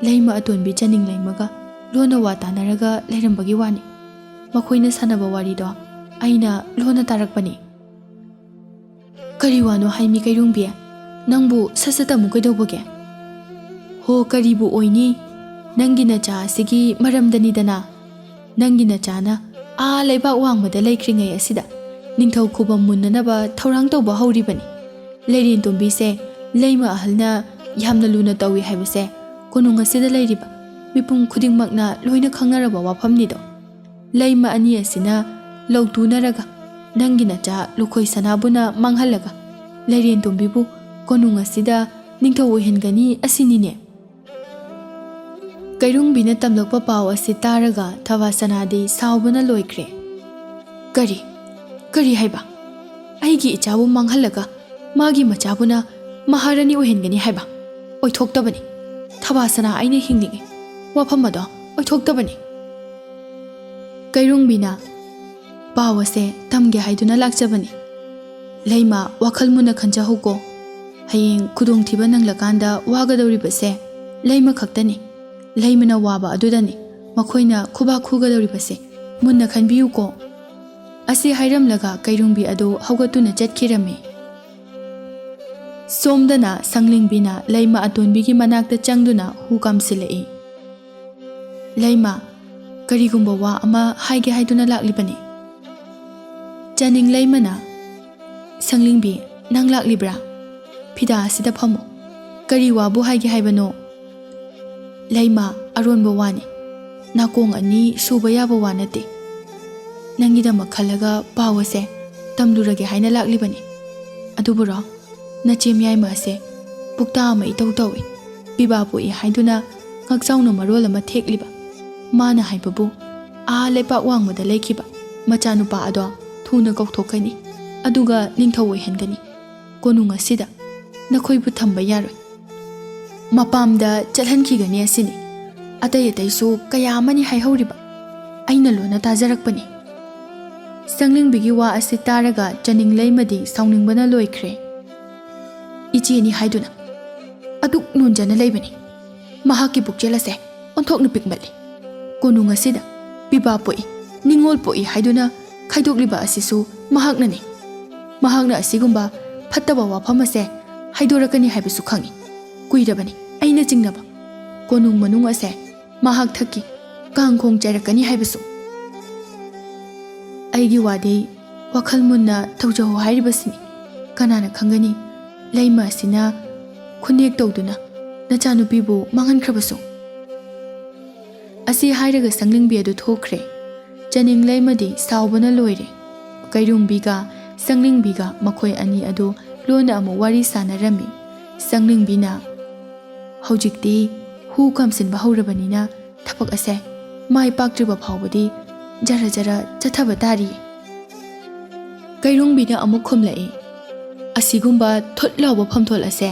ꯂꯩꯃ ꯑꯇꯣꯟꯕꯤ ꯆꯅꯤꯡ ꯂꯩꯃꯒ ꯂꯣꯟꯅ ꯋꯥ ꯇꯥꯅꯔꯒ ꯂꯩꯔꯝꯕꯒꯤ ꯋꯥꯅꯤ꯫ ꯃꯈꯣꯏꯅ ꯁꯥꯟꯅꯕ ꯋꯥꯔꯤꯗꯣ ꯑꯩꯅ ꯂꯣꯟꯅ ꯇꯥꯔꯛꯄꯅꯤ꯫ "ꯀꯔꯤ ꯋꯥꯅꯣ ꯍꯥꯏꯃꯤ ꯀꯩꯔꯨꯡꯕꯤ? ꯅꯪꯕꯨ ꯁꯠ ꯁꯠ ꯇꯝꯃꯨ ꯀꯩꯗꯧꯕꯒꯦ?" "ꯍꯣ, ꯀꯔꯤꯕꯨ ꯑꯣꯏꯅꯤ? ꯅꯪꯒꯤ ꯅꯆꯥ ꯑꯁꯤꯒꯤ ꯃꯔꯝꯗꯅꯤꯗꯅ꯫ ꯅꯪꯒꯤ ꯅꯆꯥꯅ ꯑꯥ ꯂꯩꯕꯥꯛ ꯋꯥꯡꯃꯗ ꯂꯩꯈ꯭ꯔꯤꯉꯩ ꯑꯁꯤꯗ ꯅꯤꯡꯊꯧ ꯈꯨꯕꯝ ꯃꯨꯟꯅꯅꯕ ꯊꯧꯔꯥꯡ ꯇꯧꯕ ꯍꯧꯔꯤꯕꯅꯤ꯫ ꯂꯩꯔꯦꯟ ꯇꯣꯝꯕꯤꯁꯦ ꯂꯩꯃ ꯑꯍꯜꯅ ꯌꯥꯝꯅ ꯂꯨꯅ ꯇꯧꯏ ꯍꯥꯏꯕꯁꯦ ꯀꯣꯅꯨꯡ ꯑꯁꯤꯗ ꯂꯩꯔꯤꯕ ꯃꯤꯄꯨꯝ ꯈꯨꯗꯤꯡꯃꯛꯅ ꯂꯣꯏꯅ ꯈꯪꯅꯔꯕ ꯋꯥꯐꯝꯅꯤꯗꯣ꯫ ꯂꯩꯃ ꯑꯅꯤ ꯑꯁꯤꯅ ꯂꯧꯇꯨꯅꯔꯒ ꯅꯪꯒꯤ ꯅꯆꯥ ꯂꯨꯈꯣꯏ ꯁꯅꯥꯕꯨꯅ ꯃꯥꯡꯍꯜꯂꯒ ꯂꯩꯔꯦꯟ ꯇꯣꯝꯕꯤꯕꯨ ꯀꯣꯅꯨꯡ ꯑꯁꯤꯗ ꯅꯤꯡꯊꯧ ꯑꯣꯏꯍꯟꯒꯅꯤ ꯑꯁꯤꯅꯤꯅꯦ꯫" ꯀꯩꯔꯨꯡꯕꯤꯅ ꯇꯝꯂꯛꯄ ꯄꯥꯎ ꯑꯁꯤ ꯇꯥꯔꯒ ꯊꯕꯥꯁꯅꯥꯗꯤ ꯁꯥꯎꯕꯅ ꯂꯣꯏꯈ꯭ꯔꯦ꯫ "ꯀꯔꯤ? ꯀꯔꯤ ꯍꯥꯏꯕ? ꯑꯩꯒꯤ ꯏꯆꯥꯕꯨ ꯃꯥꯡꯍꯜꯂꯒ ꯃꯥꯒꯤ ꯃꯆꯥꯕꯨꯅ ꯃꯍꯥꯔꯥꯅꯤ ꯑꯣꯏꯍꯟꯒꯅꯤ ꯍꯥꯏꯕ? ꯑꯣꯏꯊꯣꯛꯇꯕꯅꯤ꯫ ꯊꯕꯥꯁꯅꯥ ꯑꯩꯅ ꯍꯤꯡꯅꯤꯡꯉꯤ꯫ ꯋꯥꯐꯝ ꯑꯗꯣ ꯑꯣꯏꯊꯣꯛꯇꯕꯅꯤ꯫" ꯀꯩꯔꯨꯡꯕꯤꯅ ꯄꯥꯎ ꯑꯁꯦ ꯇꯝꯒꯦ ꯍꯥꯏꯗꯨꯅ ꯂꯥꯛꯆꯕꯅꯤ꯫ "ꯂꯩꯃ, ꯋꯥꯈꯜ ꯃꯨꯟꯅ ꯈꯟꯖꯍꯧꯀꯣ꯫ ꯍꯌꯦꯡ ꯈꯨꯗꯣꯡꯊꯤꯕ ꯅꯪꯂꯀꯥꯟꯗ ꯋꯥꯒꯗꯧꯔꯤꯕꯁꯦ ꯂꯩꯃ ꯈꯛꯇꯅꯤ꯫ ꯂꯩꯃꯅ ꯋꯥꯕ ꯑꯗꯨꯗꯅꯤ ꯃꯈꯣꯏꯅ ꯈꯨꯕꯥꯛ ꯈꯨꯒꯗꯧꯔꯤꯕꯁꯦ꯫ ꯃꯨꯟꯅ ꯈꯟꯕꯤꯌꯨꯀꯣ꯫" ꯑꯁꯤ ꯍꯥꯏꯔꯝꯂꯒ ꯀꯩꯔꯨꯡꯕꯤ ꯑꯗꯨ ꯍꯧꯒꯠꯇꯨꯅ ꯆꯠꯈꯤꯔꯝꯃꯤ꯫ ꯁꯣꯝꯗꯅ ꯁꯪꯂꯤꯡꯕꯤꯅ ꯂꯩꯃ ꯑꯇꯣꯟꯕꯤꯒꯤ ꯃꯅꯥꯛꯇ ꯆꯪꯗꯨꯅ ꯍꯨ ꯀꯥꯝꯁꯤꯜꯂꯛꯏ꯫ "ꯂꯩꯃ, ꯀꯔꯤꯒꯨꯝꯕ ꯋꯥ ꯑꯃ ꯍꯥꯏꯒꯦ ꯍꯥꯏꯗꯨꯅ ꯂꯥꯛꯂꯤꯕꯅꯤ꯫" ꯆꯅꯤꯡ ꯂꯩꯃꯅ, "ꯁꯪꯂꯤꯡꯕꯤ, ꯅꯪ ꯂꯥꯛꯂꯤꯕ꯭ꯔꯥ? ꯐꯤꯗꯥ ꯑꯁꯤꯗ ꯐꯝꯃꯨ꯫ ꯀꯔꯤ ꯋꯥꯕꯨ ꯍꯥꯏꯒꯦ ꯍꯥꯏꯕꯅꯣ?" "ꯂꯩꯃ, ꯑꯔꯣꯟꯕ ꯋꯥꯅꯤ꯫ ꯅꯥꯀꯣꯡ ꯑꯅꯤ ꯁꯨꯕ ꯌꯥꯕ ꯋꯥ ꯅꯠꯇꯦ꯫ ꯅꯪꯒꯤꯗꯃꯛ ꯈꯜꯂꯒ ꯄꯥꯎ ꯑꯁꯦ ꯇꯝꯂꯨꯔꯒꯦ ꯍꯥꯏꯅ ꯂꯥꯛꯂꯤꯕꯅꯤ꯫ ꯑꯗꯨꯕꯨꯔꯣ, ꯅꯆꯦ ꯃꯌꯥꯏꯃ ꯑꯁꯦ ꯄꯨꯛꯇꯥ ꯑꯃ ꯏꯇꯧ ꯇꯧꯏ꯫ ꯄꯤꯕꯥ ꯄꯣꯛꯏ ꯍꯥꯏꯗꯨꯅ ꯉꯛꯆꯥꯎꯅ ꯃꯔꯣꯜ ꯑꯃ ꯊꯦꯛꯂꯤꯕ꯫ ꯃꯥꯅ ꯍꯥꯏꯕꯕꯨ ꯑꯥ ꯂꯩꯄꯥꯛ ꯋꯥꯡꯃꯗ ꯂꯩꯈꯤꯕ ꯃꯆꯥꯅꯨꯄꯥ ꯑꯗꯣ ꯊꯨꯅ ꯀꯧꯊꯣꯛꯀꯅꯤ, ꯑꯗꯨꯒ ꯅꯤꯡꯊꯧ ꯑꯣꯏꯍꯟꯒꯅꯤ꯫ ꯀꯣꯅꯨꯡ ꯑꯁꯤꯗ ꯅꯈꯣꯏꯕꯨ ꯊꯝꯕ ꯌꯥꯔꯣꯏ꯫ ꯃꯄꯥꯝꯗ ꯆꯠꯍꯟꯈꯤꯒꯅꯤ ꯑꯁꯤꯅꯤ꯫ ꯑꯇꯩ ꯑꯇꯩꯁꯨ ꯀꯌꯥ ꯑꯃꯅꯤ ꯍꯥꯏꯍꯧꯔꯤꯕ꯫ ꯑꯩꯅ ꯂꯣꯏꯅ ꯇꯥꯖꯔꯛꯄꯅꯤ꯫ ꯁꯪꯂꯤꯡꯕꯤꯒꯤ ꯋꯥ ꯑꯁꯤ ꯇꯥꯔꯒ ꯆꯅꯤꯡ ꯂꯩꯃꯗꯤ ꯁꯥꯎꯅꯤꯡꯕꯅ ꯂꯣꯏꯈ꯭ꯔꯦ꯫ "ꯏꯆꯦꯅꯤ ꯍꯥꯏꯗꯨꯅ ꯑꯗꯨꯛ ꯅꯣꯟꯖꯅ ꯂꯩꯕꯅꯤ꯫ ꯃꯍꯥꯛꯀꯤ ꯄꯨꯛꯆꯦꯜ ꯑꯁꯦ ꯑꯣꯟꯊꯣꯛꯅ ꯄꯤꯛꯃꯜꯂꯤ꯫ ꯀꯣꯅꯨꯡ ꯑꯁꯤꯗ ꯄꯤꯕꯥ ꯄꯣꯛꯏ, ꯅꯤꯡꯉꯣꯜ ꯄꯣꯛꯏ ꯍꯥꯏꯗꯨꯅ ꯈꯥꯏꯗꯣꯛꯂꯤꯕ ꯑꯁꯤꯁꯨ ꯃꯍꯥꯛꯅꯅꯤ꯫ ꯃꯍꯥꯛꯅ ꯑꯁꯤꯒꯨꯝꯕ ꯐꯠꯇꯕ ꯋꯥꯐꯝ ꯑꯁꯦ ꯍꯥꯏꯗꯣꯔꯛꯀꯅꯤ ꯍꯥꯏꯕꯁꯨ ꯈꯪꯏ꯫ ꯀꯨꯏꯔꯕꯅꯤ ꯑꯩꯅ ꯆꯤꯡꯅꯕ꯫ ꯀꯣꯅꯨꯡ ꯃꯅꯨꯡ ꯑꯁꯦ ꯃꯍꯥꯛ ꯊꯛꯀꯤ ꯀꯥꯡꯈꯣꯡ ꯆꯥꯏꯔꯛꯀꯅꯤ ꯍꯥꯏꯕꯁꯨ꯫ ꯑꯩꯒꯤ ꯋꯥꯗꯤ ꯋꯥꯈꯜ ꯃꯨꯟꯅ ꯇꯧꯖꯧ ꯍꯥꯏꯔꯤꯕꯁꯤꯅꯤ꯫ ꯀꯅꯥꯅ ꯈꯪꯒꯅꯤ, ꯂꯩꯃ ꯑꯁꯤꯅ ꯈꯨꯅꯦꯛ ꯇꯧꯗꯨꯅ ꯅꯆꯥꯅꯨꯄꯤꯕꯨ ꯃꯥꯡꯍꯟꯈ꯭ꯔꯕꯁꯨ?" ꯑꯁꯤ ꯍꯥꯏꯔꯒ ꯁꯪꯂꯤꯡꯕꯤ ꯑꯗꯨ ꯊꯣꯛꯈ꯭ꯔꯦ꯫ ꯆꯅꯤꯡ ꯂꯩꯃꯗꯤ ꯁꯥꯎꯕꯅ ꯂꯣꯏꯔꯦ꯫ ꯀꯩꯔꯨꯡꯕꯤꯒ ꯁꯪꯂꯤꯡꯕꯤꯒ ꯃꯈꯣꯏ ꯑꯅꯤ ꯑꯗꯨ ꯂꯣꯟꯅ ꯑꯃꯨꯛ ꯋꯥꯔꯤ ꯁꯥꯟꯅꯔꯝꯃꯤ꯫ ꯁꯪꯂꯤꯡꯕꯤꯅ, "ꯍꯧꯖꯤꯛꯇꯤ ꯍꯨ ꯀꯥꯝꯁꯤꯟꯕ ꯍꯧꯔꯕꯅꯤꯅ ꯊꯕꯛ ꯑꯁꯦ ꯃꯥꯏ ꯄꯥꯛꯇ꯭ꯔꯤꯕ ꯐꯥꯎꯕꯗꯤ ꯖꯔ ꯖꯔ ꯆꯠꯊꯕ ꯇꯥꯔꯤ꯫" ꯀꯩꯔꯨꯡꯕꯤꯅ ꯑꯃꯨꯛ ꯈꯨꯝꯂꯛꯏ, "ꯑꯁꯤꯒꯨꯝꯕ ꯊꯨꯠ ꯂꯥꯎꯕ ꯐꯝꯊꯣꯜ ꯑꯁꯦ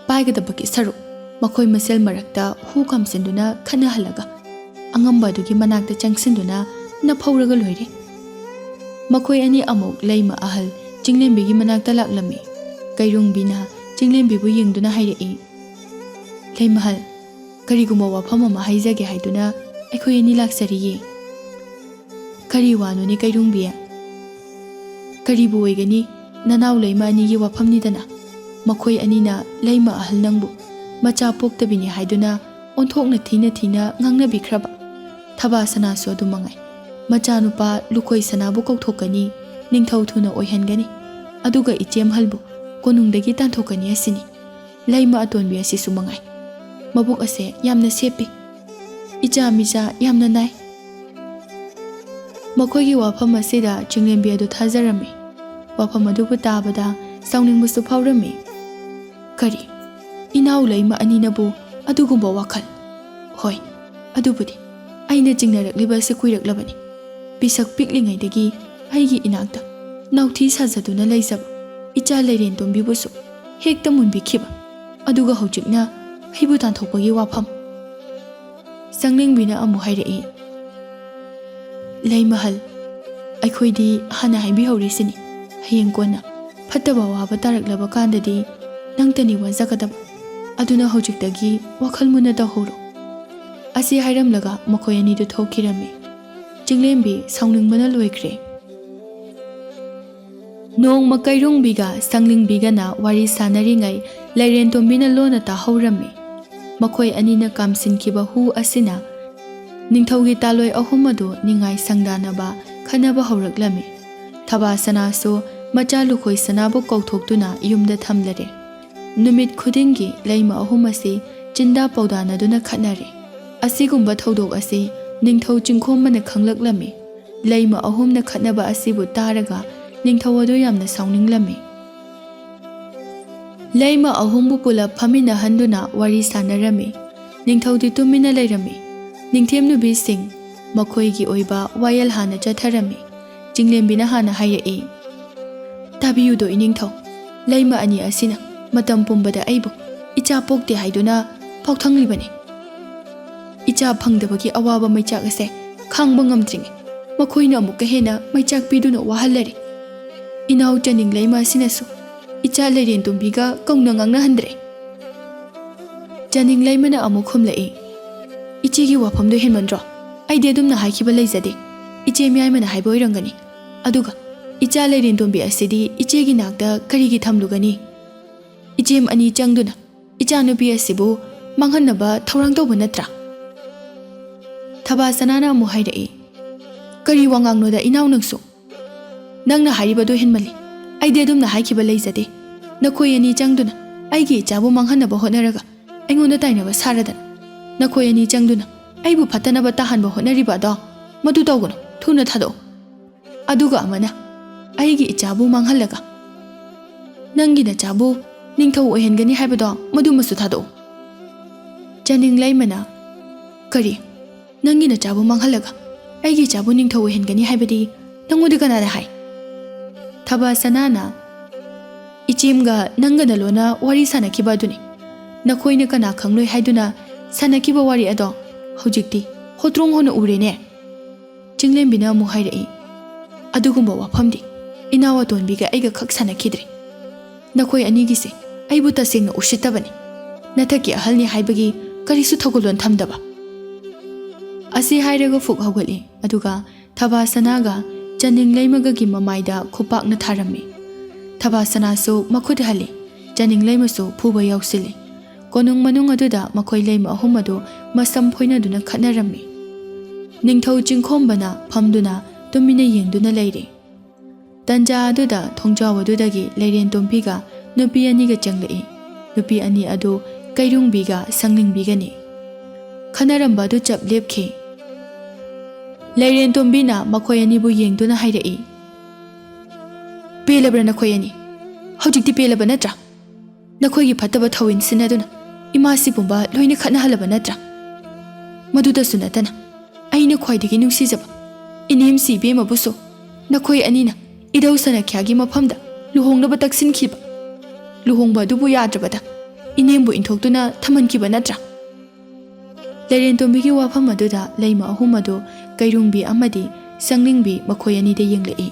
ꯄꯥꯏꯒꯗꯕꯒꯤ ꯁꯔꯨꯛ ꯃꯈꯣꯏ ꯃꯁꯦꯜ ꯃꯔꯛꯇ ꯍꯨ ꯀꯥꯝꯁꯤꯟꯗꯨꯅ ꯈꯠꯅꯍꯜꯂꯒ ꯑꯉꯝꯕ ꯑꯗꯨꯒꯤ ꯃꯅꯥꯛꯇ ꯆꯪꯁꯤꯟꯗꯨꯅ ꯅꯐꯧꯔꯒ ꯂꯣꯏꯔꯦ꯫" ꯃꯈꯣꯏ ꯑꯅꯤ ꯑꯃꯨꯛ ꯂꯩꯃ ꯑꯍꯜ ꯆꯤꯡꯂꯦꯝꯕꯤꯒꯤ ꯃꯅꯥꯛꯇ ꯂꯥꯛꯂꯝꯃꯤ꯫ ꯀꯩꯔꯨꯡꯕꯤꯅ ꯆꯤꯡꯂꯦꯝꯕꯤꯕꯨ ꯌꯦꯡꯗꯨꯅ ꯍꯥꯏꯔꯛꯏ, "ꯂꯩꯃꯍꯜ, ꯀꯔꯤꯒꯨꯝꯕ ꯋꯥꯐꯝ ꯑꯃ ꯍꯥꯏꯖꯒꯦ ꯍꯥꯏꯗꯨꯅ ꯑꯩꯈꯣꯏ ꯑꯅꯤ ꯂꯥꯛꯆꯔꯤꯌꯦ꯫" "ꯀꯔꯤ ꯋꯥꯅꯣꯅꯦ ꯀꯩꯔꯨꯡꯕꯤ?" "ꯀꯔꯤꯕꯨ ꯑꯣꯏꯒꯅꯤ, ꯅꯅꯥꯎ ꯂꯩꯃ ꯑꯅꯤꯒꯤ ꯋꯥꯐꯝꯅꯤꯗꯅ꯫ ꯃꯈꯣꯏ ꯑꯅꯤꯅ ꯂꯩꯃ ꯑꯍꯜ ꯅꯪꯕꯨ ꯃꯆꯥ ꯄꯣꯛꯇꯕꯤꯅꯤ ꯍꯥꯏꯗꯨꯅ ꯑꯣꯟꯊꯣꯛꯅ ꯊꯤꯅ ꯊꯤꯅ ꯉꯥꯡꯅꯕꯤꯈ꯭ꯔꯕ꯫ ꯊꯕꯥ ꯁꯅꯥꯁꯨ ꯑꯗꯨ ꯃꯉꯥꯏ꯫ ꯃꯆꯥꯅꯨꯄꯥ ꯂꯨꯀꯣꯏ ꯁꯅꯥꯕꯨ ꯀꯧꯊꯣꯛꯀꯅꯤ, ꯅꯤꯡꯊꯧ ꯊꯨꯅ ꯑꯣꯏꯍꯟꯒꯅꯤ, ꯑꯗꯨꯒ ꯏꯆꯦꯝꯍꯜꯕꯨ ꯀꯣꯅꯨꯡꯗꯒꯤ ꯇꯥꯟꯊꯣꯛꯀꯅꯤ ꯑꯁꯤꯅꯤ꯫ ꯂꯩꯃ ꯑꯇꯣꯟꯕꯤ ꯑꯁꯤꯁꯨ ꯃꯉꯥꯏ꯫ ꯃꯕꯨꯛ ꯑꯁꯦ ꯌꯥꯝꯅ ꯁꯦꯞꯄꯤ꯫ ꯏꯆꯥ ꯃꯤꯆꯥ ꯌꯥꯝꯅ ꯅꯥꯏ꯫" ꯃꯈꯣꯏꯒꯤ ꯋꯥꯐꯝ ꯑꯁꯤꯗ ꯆꯤꯡꯂꯦꯝꯕꯤ ꯑꯗꯨ ꯊꯥꯖꯔꯝꯃꯤ꯫ ꯋꯥꯐꯝ ꯑꯗꯨꯕꯨ ꯇꯥꯕꯗ ꯁꯥꯎꯅꯤꯡꯕꯁꯨ ꯐꯥꯎꯔꯝꯃꯤ꯫ "ꯀꯔꯤ? ꯏꯅꯥꯎ ꯂꯩꯃ ꯑꯅꯤꯅꯕꯨ ꯑꯗꯨꯒꯨꯝꯕ ꯋꯥꯈꯜ? ꯍꯣꯏ, ꯑꯗꯨꯕꯨꯗꯤ ꯑꯩꯅ ꯆꯤꯡꯅꯔꯛꯂꯤꯕ ꯑꯁꯤ ꯀꯨꯏꯔꯛꯂꯕꯅꯤ꯫ ꯄꯤꯁꯛ ꯄꯤꯛꯂꯤꯉꯩꯗꯒꯤ ꯑꯩꯒꯤ ꯏꯅꯥꯛꯇ ꯅꯥꯎꯊꯤ ꯁꯥꯖꯗꯨꯅ ꯂꯩꯖꯕ ꯏꯆꯥ ꯂꯩꯔꯦꯟ ꯇꯣꯝꯕꯤꯕꯨꯁꯨ ꯍꯦꯛꯇ ꯃꯨꯟꯕꯤꯈꯤꯕ꯫ ꯑꯗꯨꯒ ꯍꯧꯖꯤꯛꯅ ꯑꯩꯕꯨ ꯇꯥꯟꯊꯣꯛꯄꯒꯤ ꯋꯥꯐꯝ꯫" ꯁꯪꯂꯦꯡꯕꯤꯅ ꯑꯃꯨꯛ ꯍꯥꯏꯔꯛꯏ, "ꯂꯩꯃꯍꯜ, ꯑꯩꯈꯣꯏꯗꯤ ꯍꯥꯟꯅ ꯍꯥꯏꯕꯤꯍꯧꯔꯤꯁꯤꯅꯤ, ꯍꯌꯦꯡ ꯀꯣꯟꯅ ꯐꯠꯇꯕ ꯋꯥꯕ ꯇꯥꯔꯛꯂꯕ ꯀꯥꯟꯗꯗꯤ ꯅꯪꯇꯅꯤ ꯋꯥꯖꯒꯗꯕ꯫ ꯑꯗꯨꯅ ꯍꯧꯖꯤꯛꯇꯒꯤ ꯋꯥꯈꯜ ꯃꯨꯟꯅ ꯇꯧꯍꯧꯔꯣ꯫ ꯑꯁꯤ ꯍꯥꯏꯔꯝꯂꯒ ꯃꯈꯣꯏ ꯑꯅꯤꯗꯨ ꯊꯣꯛꯈꯤꯔꯝꯃꯤ꯫ ꯆꯤꯡꯂꯦꯝꯕꯤ ꯁꯥꯎꯅꯤꯡꯕꯅ ꯂꯣꯏꯈ꯭ꯔꯦ꯫ ꯅꯣꯡꯃ ꯀꯩꯔꯣꯡꯕꯤꯒ ꯁꯪꯂꯤꯡꯕꯤꯒꯅ ꯋꯥꯔꯤ ꯁꯥꯟꯅꯔꯤꯉꯩ ꯂꯩꯔꯦꯟꯇꯣꯝꯕꯤꯅ ꯂꯣꯟꯅ ꯇꯥꯍꯧꯔꯝꯃꯤ꯫ ꯃꯈꯣꯏ ꯑꯅꯤꯅ ꯀꯥꯝꯁꯤꯟꯈꯤꯕ ꯍꯨ ꯑꯁꯤꯅ ꯅꯤꯡꯊꯧꯒꯤ ꯇꯥꯂꯣꯏ ꯑꯍꯨꯝ ꯑꯗꯨ ꯅꯤꯡꯉꯥꯏ ꯁꯪꯗꯥꯅꯕ ꯈꯠꯅꯕ ꯍꯧꯔꯛꯂꯝꯃꯤ꯫ ꯊꯕꯥ ꯁꯅꯥꯁꯨ ꯃꯆꯥ ꯂꯨꯈꯣꯏ ꯁꯅꯥꯕꯨ ꯀꯧꯊꯣꯛꯇꯨꯅ ꯌꯨꯝꯗ ꯊꯝꯂꯔꯦ꯫ ꯅꯨꯃꯤꯠ ꯈꯨꯗꯤꯡꯒꯤ ꯂꯩꯃ ꯑꯍꯨꯝ ꯑꯁꯤ ꯆꯤꯟꯗꯥ ꯄꯧꯗꯥꯅꯗꯨꯅ ꯈꯠꯅꯔꯦ꯫ ꯑꯁꯤꯒꯨꯝꯕ ꯊꯧꯗꯣꯛ ꯑꯁꯤ ꯅꯤꯡꯊꯧ ꯆꯤꯡꯈꯣꯝꯕꯅ ꯈꯪꯂꯛꯂꯝꯃꯤ꯫ ꯂꯩꯃ ꯑꯍꯨꯝꯅ ꯈꯠꯅꯕ ꯑꯁꯤꯕꯨ ꯇꯥꯔꯒ ꯅꯤꯡꯊꯧ ꯑꯗꯨ ꯌꯥꯝꯅ ꯁꯥꯎꯅꯤꯡꯂꯝꯃꯤ꯫ ꯂꯩꯃ ꯑꯍꯨꯝꯕꯨ ꯄꯨꯂꯞ ꯐꯝꯃꯤꯟꯅꯍꯟꯗꯨꯅ ꯋꯥꯔꯤ ꯁꯥꯟꯅꯔꯝꯃꯤ꯫ ꯅꯤꯡꯊꯧꯗꯤ ꯇꯨꯃꯤꯟꯅ ꯂꯩꯔꯝꯃꯤ꯫ ꯅꯤꯡꯊꯦꯝ ꯅꯨꯄꯤꯁꯤꯡ ꯃꯈꯣꯏꯒꯤ ꯑꯣꯏꯕ ꯋꯥꯌꯦꯜ ꯍꯥꯟꯅ ꯆꯠꯊꯔꯝꯃꯤ꯫ ꯆꯤꯡꯂꯦꯝꯕꯤꯅ ꯍꯥꯟꯅ ꯍꯥꯏꯔꯛꯏ, "ꯇꯥꯕꯤꯌꯨꯗꯣ ꯏꯅꯤꯡꯊꯧ, ꯂꯩꯃ ꯑꯅꯤ ꯑꯁꯤꯅ ꯃꯇꯝ ꯄꯨꯝꯕꯗ ꯑꯩꯕꯨ ꯏꯆꯥ ꯄꯣꯛꯇꯦ ꯍꯥꯏꯗꯨꯅ ꯐꯥꯎꯊꯪꯂꯤꯕꯅꯤ꯫ ꯏꯆꯥ ꯐꯪꯗꯕꯒꯤ ꯑꯋꯥꯕ ꯃꯩꯆꯥꯛ ꯑꯁꯦ ꯈꯥꯡꯕ ꯉꯝꯗ꯭ꯔꯤꯉꯩ ꯃꯈꯣꯏꯅ ꯑꯃꯨꯛꯀ ꯍꯦꯟꯅ ꯃꯩꯆꯥꯛ ꯄꯤꯗꯨꯅ ꯋꯥꯍꯜꯂꯔꯦ꯫ ꯏꯅꯥꯎ ꯆꯅꯤꯡ ꯂꯩꯃ ꯑꯁꯤꯅꯁꯨ ꯏꯆꯥ ꯂꯩꯔꯦꯟ ꯇꯣꯝꯕꯤꯒ ꯀꯧꯅ ꯉꯥꯡꯅꯍꯟꯗ꯭ꯔꯦ꯫" ꯆꯅꯤꯡ ꯂꯩꯃꯅ ꯑꯃꯨꯛ ꯈꯨꯝꯂꯛꯏ, "ꯏꯆꯦꯒꯤ ꯋꯥꯐꯝꯗꯣ ꯍꯦꯟꯃꯟꯗ꯭ꯔꯣ? ꯑꯩꯗꯤ ꯑꯗꯨꯝꯅ ꯍꯥꯏꯈꯤꯕ ꯂꯩꯖꯗꯦ꯫ ꯏꯆꯦ ꯃꯤꯌꯥꯏꯃꯅ ꯍꯥꯏꯕ ꯑꯣꯏꯔꯝꯒꯅꯤ꯫ ꯑꯗꯨꯒ ꯏꯆꯥ ꯂꯩꯔꯦꯟ ꯇꯣꯝꯕꯤ ꯑꯁꯤꯗꯤ ꯏꯆꯦꯒꯤ ꯅꯥꯛꯇ ꯀꯔꯤꯒꯤ ꯊꯝꯂꯨꯒꯅꯤ? ꯏꯆꯦꯝ ꯑꯅꯤ ꯆꯪꯗꯨꯅ ꯏꯆꯥꯅꯨꯄꯤ ꯑꯁꯤꯕꯨ ꯃꯥꯡꯍꯟꯅꯕ ꯊꯧꯔꯥꯡ ꯇꯧꯕ ꯅꯠꯇ꯭ꯔꯥ?" ꯊꯕꯥ ꯁꯅꯥꯅ ꯑꯃꯨꯛ ꯍꯥꯏꯔꯛꯏ, "ꯀꯔꯤ ꯋꯥꯉꯥꯡꯅꯣꯗ ꯏꯅꯥꯎ ꯅꯪꯁꯨ? ꯅꯪꯅ ꯍꯥꯏꯔꯤꯕꯗꯨ ꯍꯦꯟꯃꯜꯂꯤ꯫ ꯑꯩꯗꯤ ꯑꯗꯨꯝꯅ ꯍꯥꯏꯈꯤꯕ ꯂꯩꯖꯗꯦ꯫ ꯅꯈꯣꯏ ꯑꯅꯤ ꯆꯪꯗꯨꯅ ꯑꯩꯒꯤ ꯏꯆꯥꯕꯨ ꯃꯥꯡꯍꯟꯅꯕ ꯍꯣꯠꯅꯔꯒ ꯑꯩꯉꯣꯟꯗ ꯇꯥꯏꯅꯕ ꯁꯥꯔꯗꯅ꯫ ꯅꯈꯣꯏ ꯑꯅꯤ ꯆꯪꯗꯨꯅ ꯑꯩꯕꯨ ꯐꯠꯇꯅꯕ ꯇꯥꯍꯟꯕ ꯍꯣꯠꯅꯔꯤꯕ ꯑꯗꯣ ꯃꯗꯨ ꯇꯧꯒꯅꯨ꯫ ꯊꯨꯅ ꯊꯥꯗꯣꯛꯎ꯫ ꯑꯗꯨꯒ ꯑꯃꯅ ꯑꯩꯒꯤ ꯏꯆꯥꯕꯨ ꯃꯥꯡꯍꯜꯂꯒ ꯅꯪꯒꯤ ꯅꯆꯥꯕꯨ ꯅꯤꯡꯊꯧ ꯑꯣꯏꯍꯟꯒꯅꯤ ꯍꯥꯏꯕꯗꯣ ꯃꯗꯨꯃꯁꯨ ꯊꯥꯗꯣꯛꯎ꯫" ꯆꯅꯤꯡ ꯂꯩꯃꯅ, "ꯀꯔꯤ? ꯅꯪꯒꯤ ꯅꯆꯥꯕꯨ ꯃꯥꯡꯍꯜꯂꯒ ꯑꯩꯒꯤ ꯏꯆꯥꯕꯨ ꯅꯤꯡꯊꯧ ꯑꯣꯏꯍꯟꯒꯅꯤ ꯍꯥꯏꯕꯗꯤ ꯅꯪꯉꯣꯟꯗ ꯀꯅꯥꯅ ꯍꯥꯏ?" ꯊꯕꯥ ꯁꯅꯥꯅ, "ꯏꯆꯦꯝꯒ ꯅꯪꯒꯅ ꯂꯣꯟꯅ ꯋꯥꯔꯤ ꯁꯥꯟꯅꯈꯤꯕ ꯑꯗꯨꯅꯤ꯫ ꯅꯈꯣꯏꯅ ꯀꯅꯥ ꯈꯪꯂꯣꯏ ꯍꯥꯏꯗꯨꯅ ꯁꯥꯟꯅꯈꯤꯕ ꯋꯥꯔꯤ ꯑꯗꯣ ꯍꯧꯖꯤꯛꯇꯤ ꯍꯣꯇ꯭ꯔꯣꯡ ꯍꯣꯅ ꯎꯔꯦꯅꯦ꯫" ꯆꯤꯡꯂꯦꯝꯕꯤꯅ ꯑꯃꯨꯛ ꯍꯥꯏꯔꯛꯏ, ꯑꯗꯨꯒꯨꯝꯕ ꯋꯥꯐꯝꯗꯤ ꯏꯅꯥꯎ ꯑꯇꯣꯟꯕꯤꯒ ꯑꯩꯒ ꯈꯛ ꯁꯥꯟꯅꯈꯤꯗ꯭ꯔꯦ꯫ ꯅꯈꯣꯏ ꯑꯅꯤꯒꯤꯁꯦ ꯑꯩꯕꯨ ꯇꯁꯦꯡꯅ ꯎꯁꯤꯠꯇꯕꯅꯤ꯫ ꯅꯊꯛꯀꯤ ꯑꯍꯜꯅꯤ ꯍꯥꯏꯕꯒꯤ ꯀꯔꯤꯁꯨ ꯊꯧꯒꯜꯂꯣꯟ ꯊꯝꯗꯕ꯫ ꯑꯁꯤ ꯍꯥꯏꯔꯒ ꯐꯨꯛ ꯍꯧꯒꯠꯂꯤ, ꯑꯗꯨꯒ ꯊꯕꯥꯁꯅꯥꯒ ꯆꯅꯤꯡ ꯂꯩꯃꯒꯒꯤ ꯃꯃꯥꯏꯗ ꯈꯨꯄꯥꯛꯅ ꯊꯥꯔꯝꯃꯤ꯫ ꯊꯕꯥꯁꯅꯥꯁꯨ ꯃꯈꯨꯠ ꯍꯜꯂꯤ, ꯆꯅꯤꯡ ꯂꯩꯃꯁꯨ ꯐꯨꯕ ꯌꯥꯎꯁꯤꯜꯂꯤ꯫ ꯀꯣꯅꯨꯡ ꯃꯅꯨꯡ ꯑꯗꯨꯗ ꯃꯈꯣꯏ ꯂꯩꯃ ꯑꯍꯨꯝ ꯑꯗꯨ ꯃꯁꯝ ꯐꯣꯏꯅꯗꯨꯅ ꯈꯠꯅꯔꯝꯃꯤ꯫ ꯅꯤꯡꯊꯧ ꯆꯤꯡꯈꯣꯝꯕꯅ ꯐꯝꯗꯨꯅ ꯇꯨꯃꯤꯟꯅ ꯌꯦꯡꯗꯨꯅ ꯂꯩꯔꯤ꯫ ꯇꯟꯖꯥ ꯑꯗꯨꯗ ꯊꯣꯡꯖꯥꯎ ꯑꯗꯨꯗꯒꯤ ꯂꯩꯔꯦꯟ ꯇꯣꯝꯕꯤꯒ ꯅꯨꯄꯤ ꯑꯅꯤꯒ ꯆꯪꯂꯛꯏ꯫ ꯅꯨꯄꯤ ꯑꯅꯤ ꯑꯗꯨ ꯀꯩꯔꯨꯡꯕꯤꯒ ꯁꯪꯂꯤꯡꯕꯤꯒꯅꯤ꯫ ꯈꯟꯅꯔꯝꯕ ꯑꯗꯨ ꯆꯞ ꯂꯦꯞꯈꯤ꯫ ꯂꯩꯔꯦꯟ ꯇꯣꯝꯕꯤꯅ ꯃꯈꯣꯏ ꯑꯅꯤꯕꯨ ꯌꯦꯡꯗꯨꯅ ꯍꯥꯏꯔꯛꯏ, "ꯄꯦꯜꯂꯕ꯭ꯔꯥ ꯅꯈꯣꯏ ꯑꯅꯤ? ꯍꯧꯖꯤꯛꯇꯤ ꯄꯦꯜꯂꯕ ꯅꯠꯇ꯭ꯔꯥ? ꯅꯈꯣꯏꯒꯤ ꯐꯠꯇꯕ ꯊꯧꯑꯣꯏꯟ ꯁꯤꯟꯅꯗꯨꯅ ꯏꯃꯥꯁꯤ ꯄꯨꯝꯕ ꯂꯣꯏꯅ ꯈꯠꯅꯍꯜꯂꯕ ꯅꯠꯇ꯭ꯔꯥ? ꯃꯗꯨꯗꯁꯨ ꯅꯠꯇꯅ ꯑꯩꯅ ꯈ꯭ꯋꯥꯏꯗꯒꯤ ꯅꯨꯡꯁꯤꯖꯕ ꯏꯅꯦꯝꯁꯤ ꯏꯕꯦꯝꯃꯕꯨꯁꯨ ꯅꯈꯣꯏ ꯑꯅꯤꯅ ꯏꯙꯧ ꯁꯅꯈ꯭ꯌꯥꯒꯤ ꯃꯐꯝꯗ ꯂꯨꯍꯣꯡꯅꯕ ꯇꯛꯁꯤꯟꯈꯤꯕ, ꯂꯨꯍꯣꯡꯕ ꯑꯗꯨꯕꯨ ꯌꯥꯗ꯭ꯔꯕꯗ ꯏꯅꯦꯝꯕꯨ ꯏꯟꯊꯣꯛꯇꯨꯅ ꯊꯝꯍꯟꯈꯤꯕ ꯅꯠꯇ꯭ꯔꯥ?" ꯂꯩꯔꯦꯟ ꯇꯣꯝꯕꯤꯒꯤ ꯋꯥꯐꯝ ꯑꯗꯨꯗ ꯂꯩꯃ ꯑꯍꯨꯝ ꯑꯗꯨ ꯀꯩꯔꯨꯡꯕꯤ ꯑꯃꯗꯤ ꯁꯪꯂꯤꯡꯕꯤ ꯃꯈꯣꯏ ꯑꯅꯤꯗ ꯌꯦꯡꯂꯛꯏ꯫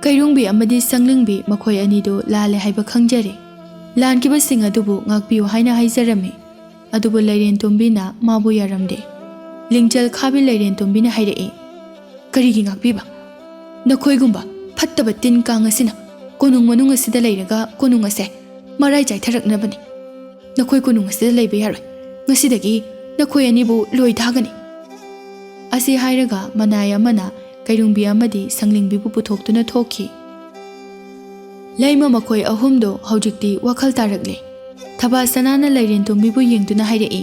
ꯀꯩꯔꯨꯡꯕꯤ ꯑꯃꯗꯤ ꯁꯪꯂꯤꯡꯕꯤ ꯃꯈꯣꯏ ꯑꯅꯤꯗꯨ ꯂꯥꯜꯂꯦ ꯍꯥꯏꯕ ꯈꯪꯖꯔꯦ꯫ ꯂꯥꯟꯈꯤꯕꯁꯤꯡ ꯑꯗꯨꯕꯨ ꯉꯥꯛꯄꯤꯌꯨ ꯍꯥꯏꯅ ꯍꯥꯏꯖꯔꯝꯃꯤ꯫ ꯑꯗꯨꯕꯨ ꯂꯩꯔꯦꯟ ꯇꯣꯝꯕꯤꯅ ꯃꯥꯕꯨ ꯌꯥꯔꯝꯗꯦ꯫ ꯂꯤꯡꯖꯦꯜ ꯈꯥꯕꯤ ꯂꯩꯔꯦꯟ ꯇꯣꯝꯕꯤꯅ ꯍꯥꯏꯔꯛꯏ, "ꯀꯔꯤꯒꯤ ꯉꯥꯛꯄꯤꯕ? ꯅꯈꯣꯏꯒꯨꯝꯕ ꯐꯠꯇꯕ ꯇꯤꯟ ꯀꯥꯡ ꯑꯁꯤꯅ ꯀꯣꯅꯨꯡ ꯃꯅꯨꯡ ꯑꯁꯤꯗ ꯂꯩꯔꯒ ꯀꯣꯅꯨꯡ ꯑꯁꯦ ꯃꯔꯥꯏ ꯆꯥꯏꯊꯔꯛꯅꯕꯅꯤ꯫ ꯅꯈꯣꯏ ꯀꯣꯅꯨꯡ ꯑꯁꯤꯗ ꯂꯩꯕ ꯌꯥꯔꯣꯏ꯫ ꯉꯁꯤꯗꯒꯤ ꯅꯈꯣꯏ ꯑꯅꯤꯕꯨ ꯂꯣꯏ ꯊꯥꯒꯅꯤ꯫" ꯑꯁꯤ ꯍꯥꯏꯔꯒ ꯃꯅꯥꯏ ꯑꯃꯅ ꯀꯩꯔꯨꯡꯕꯤ ꯑꯃꯗꯤ ꯁꯪꯂꯤꯡꯕꯤꯕꯨ ꯄꯨꯊꯣꯛꯇꯨꯅ ꯊꯣꯛꯈꯤ꯫ ꯂꯩꯃ ꯃꯈꯣꯏ ꯑꯍꯨꯝꯗꯣ ꯍꯧꯖꯤꯛꯇꯤ ꯋꯥꯈꯜ ꯇꯥꯔꯛꯂꯦ꯫ ꯊꯕꯥ ꯁꯅꯥꯅ ꯂꯩꯔꯦꯟ ꯇꯣꯝꯕꯤꯕꯨ ꯌꯦꯡꯗꯨꯅ ꯍꯥꯏꯔꯛꯏ,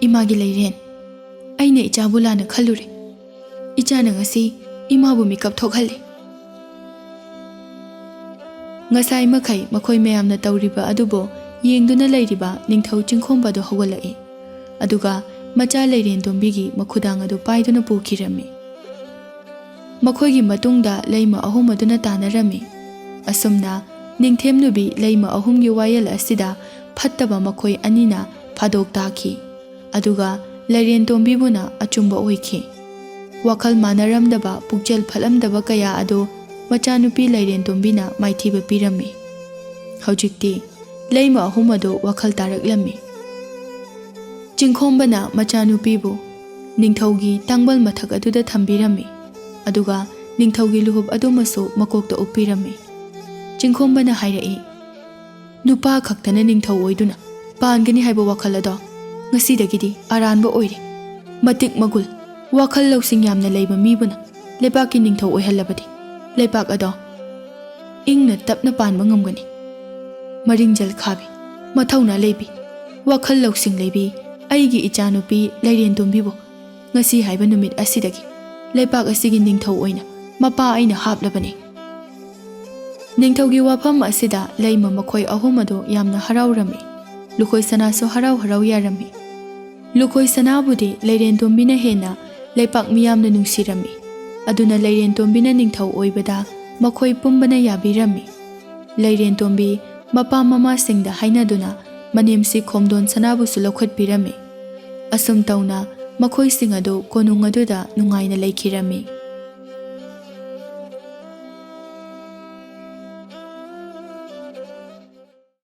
"ꯏꯃꯥꯒꯤ ꯂꯩꯔꯦꯟ, ꯑꯩꯅ ꯏꯆꯥꯕꯨ ꯂꯥꯟꯅ ꯈꯜꯂꯨꯔꯦ꯫ ꯏꯆꯥꯅ ꯉꯁꯤ ꯏꯃꯥꯕꯨ ꯃꯤꯀꯞ ꯊꯣꯛꯍꯜꯂꯦ꯫" ꯉꯁꯥꯏ ꯃꯈꯩ ꯃꯈꯣꯏ ꯃꯌꯥꯝꯅ ꯇꯧꯔꯤꯕ ꯑꯗꯨꯕꯨ ꯌꯦꯡꯗꯨꯅ ꯂꯩꯔꯤꯕ ꯅꯤꯡꯊꯧ ꯆꯤꯡꯈꯣꯝꯕꯗꯨ ꯍꯧꯒꯠꯂꯛꯏ꯫ ꯑꯗꯨꯒ ꯃꯆꯥ ꯂꯩꯔꯦꯟ ꯇꯣꯝꯕꯤꯒꯤ ꯃꯈꯨꯗꯥꯡ ꯑꯗꯨ ꯄꯥꯏꯗꯨꯅ ꯄꯨꯈꯤꯔꯝꯃꯤ꯫ ꯃꯈꯣꯏꯒꯤ ꯃꯇꯨꯡꯗ ꯂꯩꯃ ꯑꯍꯨꯝ ꯑꯗꯨꯅ ꯇꯥꯟꯅꯔꯝꯃꯤ꯫ ꯑꯁꯨꯝꯅ ꯅꯤꯡꯊꯦꯝ ꯅꯨꯕꯤ ꯂꯩꯃ ꯑꯍꯨꯝꯒꯤ ꯋꯥꯌꯦꯜ ꯑꯁꯤꯗ ꯐꯠꯇꯕ ꯃꯈꯣꯏ ꯑꯅꯤꯅ ꯐꯥꯗꯣꯛ ꯇꯥꯈꯤ꯫ ꯑꯗꯨꯒ ꯂꯩꯔꯦꯟ ꯇꯣꯝꯕꯤꯕꯨꯅ ꯑꯆꯨꯝꯕ ꯑꯣꯏꯈꯤ꯫ ꯋꯥꯈꯜ ꯃꯥꯟꯅꯔꯝꯗꯕ, ꯄꯨꯛꯆꯦꯜ ꯐꯠꯂꯝꯗꯕ ꯀꯌꯥ ꯑꯗꯨ ꯃꯆꯥꯅꯨꯄꯤ ꯂꯩꯔꯦꯟꯇꯣꯝꯕꯤꯅ ꯃꯥꯏꯊꯤꯕ ꯄꯤꯔꯝꯃꯤ꯫ ꯍꯧꯖꯤꯛꯇꯤ ꯂꯩꯃ ꯑꯍꯨꯝ ꯑꯗꯨ ꯋꯥꯈꯜ ꯇꯥꯔꯛꯂꯝꯃꯤ꯫ ꯆꯤꯡꯈꯣꯝꯕꯅ ꯃꯆꯥꯅꯨꯄꯤꯕꯨ ꯅꯤꯡꯊꯧꯒꯤ ꯇꯥꯡꯕꯜ ꯃꯊꯛ ꯑꯗꯨꯗ ꯊꯝꯕꯤꯔꯝꯃꯤ, ꯑꯗꯨꯒ ꯅꯤꯡꯊꯧꯒꯤ ꯂꯨꯍꯨꯞ ꯑꯗꯨꯃꯁꯨ ꯃꯀꯣꯛꯇ ꯎꯞꯄꯤꯔꯝꯃꯤ꯫ ꯆꯤꯡꯈꯣꯝꯕꯅ ꯍꯥꯏꯔꯛꯏ, "ꯅꯨꯄꯥ ꯈꯛꯇꯅ ꯅꯤꯡꯊꯧ ꯑꯣꯏꯗꯨꯅ ꯄꯥꯟꯒꯅꯤ ꯍꯥꯏꯕ ꯋꯥꯈꯜ ꯑꯗꯣ ꯉꯁꯤꯗꯒꯤꯗꯤ ꯑꯔꯥꯟꯕ ꯑꯣꯏꯔꯦ꯫ ꯃꯇꯤꯛ ꯃꯒꯨꯜ, ꯋꯥꯈꯜ ꯂꯧꯁꯤꯡ ꯌꯥꯝꯅ ꯂꯩꯕ ꯃꯤꯕꯨꯅ ꯂꯩꯕꯥꯛꯀꯤ ꯅꯤꯡꯊꯧ ꯑꯣꯏꯍꯜꯂꯕꯗꯤ ꯂꯩꯕꯥꯛ ꯑꯗꯣ ꯏꯪꯅ ꯇꯞꯅ ꯄꯥꯟꯕ ꯉꯝꯒꯅꯤ꯫ ꯃꯔꯤꯡꯖꯦꯜ ꯈꯥꯕꯤ, ꯃꯊꯧꯅꯥ ꯂꯩꯕꯤ, ꯋꯥꯈꯜ ꯂꯧꯁꯤꯡ ꯂꯩꯕꯤ ꯑꯩꯒꯤ ꯏꯆꯥꯅꯨꯄꯤ ꯂꯩꯔꯦꯟꯇꯣꯝꯕꯤꯕꯨ ꯉꯁꯤ ꯍꯥꯏꯕ ꯅꯨꯃꯤꯠ ꯑꯁꯤꯗꯒꯤ ꯂꯩꯄꯥꯛ ꯑꯁꯤꯒꯤ ꯅꯤꯡꯊꯧ ꯑꯣꯏꯅ ꯃꯄꯥ ꯑꯩꯅ ꯍꯥꯞꯂꯕꯅꯤ꯫" ꯅꯤꯡꯊꯧꯒꯤ ꯋꯥꯐꯝ ꯑꯁꯤꯗ ꯂꯩꯃ ꯃꯈꯣꯏ ꯑꯍꯨꯝ ꯑꯗꯨ ꯌꯥꯝꯅ ꯍꯔꯥꯎꯔꯝꯃꯤ꯫ ꯂꯨꯈꯣꯏ ꯁꯅꯥꯁꯨ ꯍꯔꯥꯎ ꯍꯔꯥꯎ ꯌꯥꯔꯝꯃꯤ꯫ ꯂꯨꯈꯣꯏ ꯁꯅꯥꯕꯨꯗꯤ ꯂꯩꯔꯦꯟꯇꯣꯝꯕꯤꯅ ꯍꯦꯟꯅ ꯂꯩꯄꯥꯛ ꯃꯤꯌꯥꯝꯅ ꯅꯨꯡꯁꯤꯔꯝꯃꯤ꯫ ꯑꯗꯨꯅ ꯂꯩꯔꯦꯟꯇꯣꯝꯕꯤꯅ ꯅꯤꯡꯊꯧ ꯑꯣꯏꯕꯗ ꯃꯈꯣꯏ ꯄꯨꯝꯕꯅ ꯌꯥꯕꯤꯔꯝꯃꯤ꯫ ꯂꯩꯔꯦꯟꯇꯣꯝꯕꯤ ꯃꯄꯥ ꯃꯃꯥꯁꯤꯡꯗ ꯍꯥꯏꯅꯗꯨꯅ ꯃꯅꯦꯝꯁꯤ ꯈꯣꯝꯗꯣꯟ ꯁꯅꯥꯕꯨꯁꯨ ꯂꯧꯈꯠꯄꯤꯔꯝꯃꯤ꯫ ꯑꯁꯨꯝ ꯇꯧꯅ ꯃꯈꯣꯏꯁꯤꯡ ꯑꯗꯨ ꯀꯣꯅꯨꯡ ꯑꯗꯨꯗ ꯅꯨꯡꯉꯥꯏꯅ ꯂꯩꯈꯤꯔꯝꯃꯤ꯫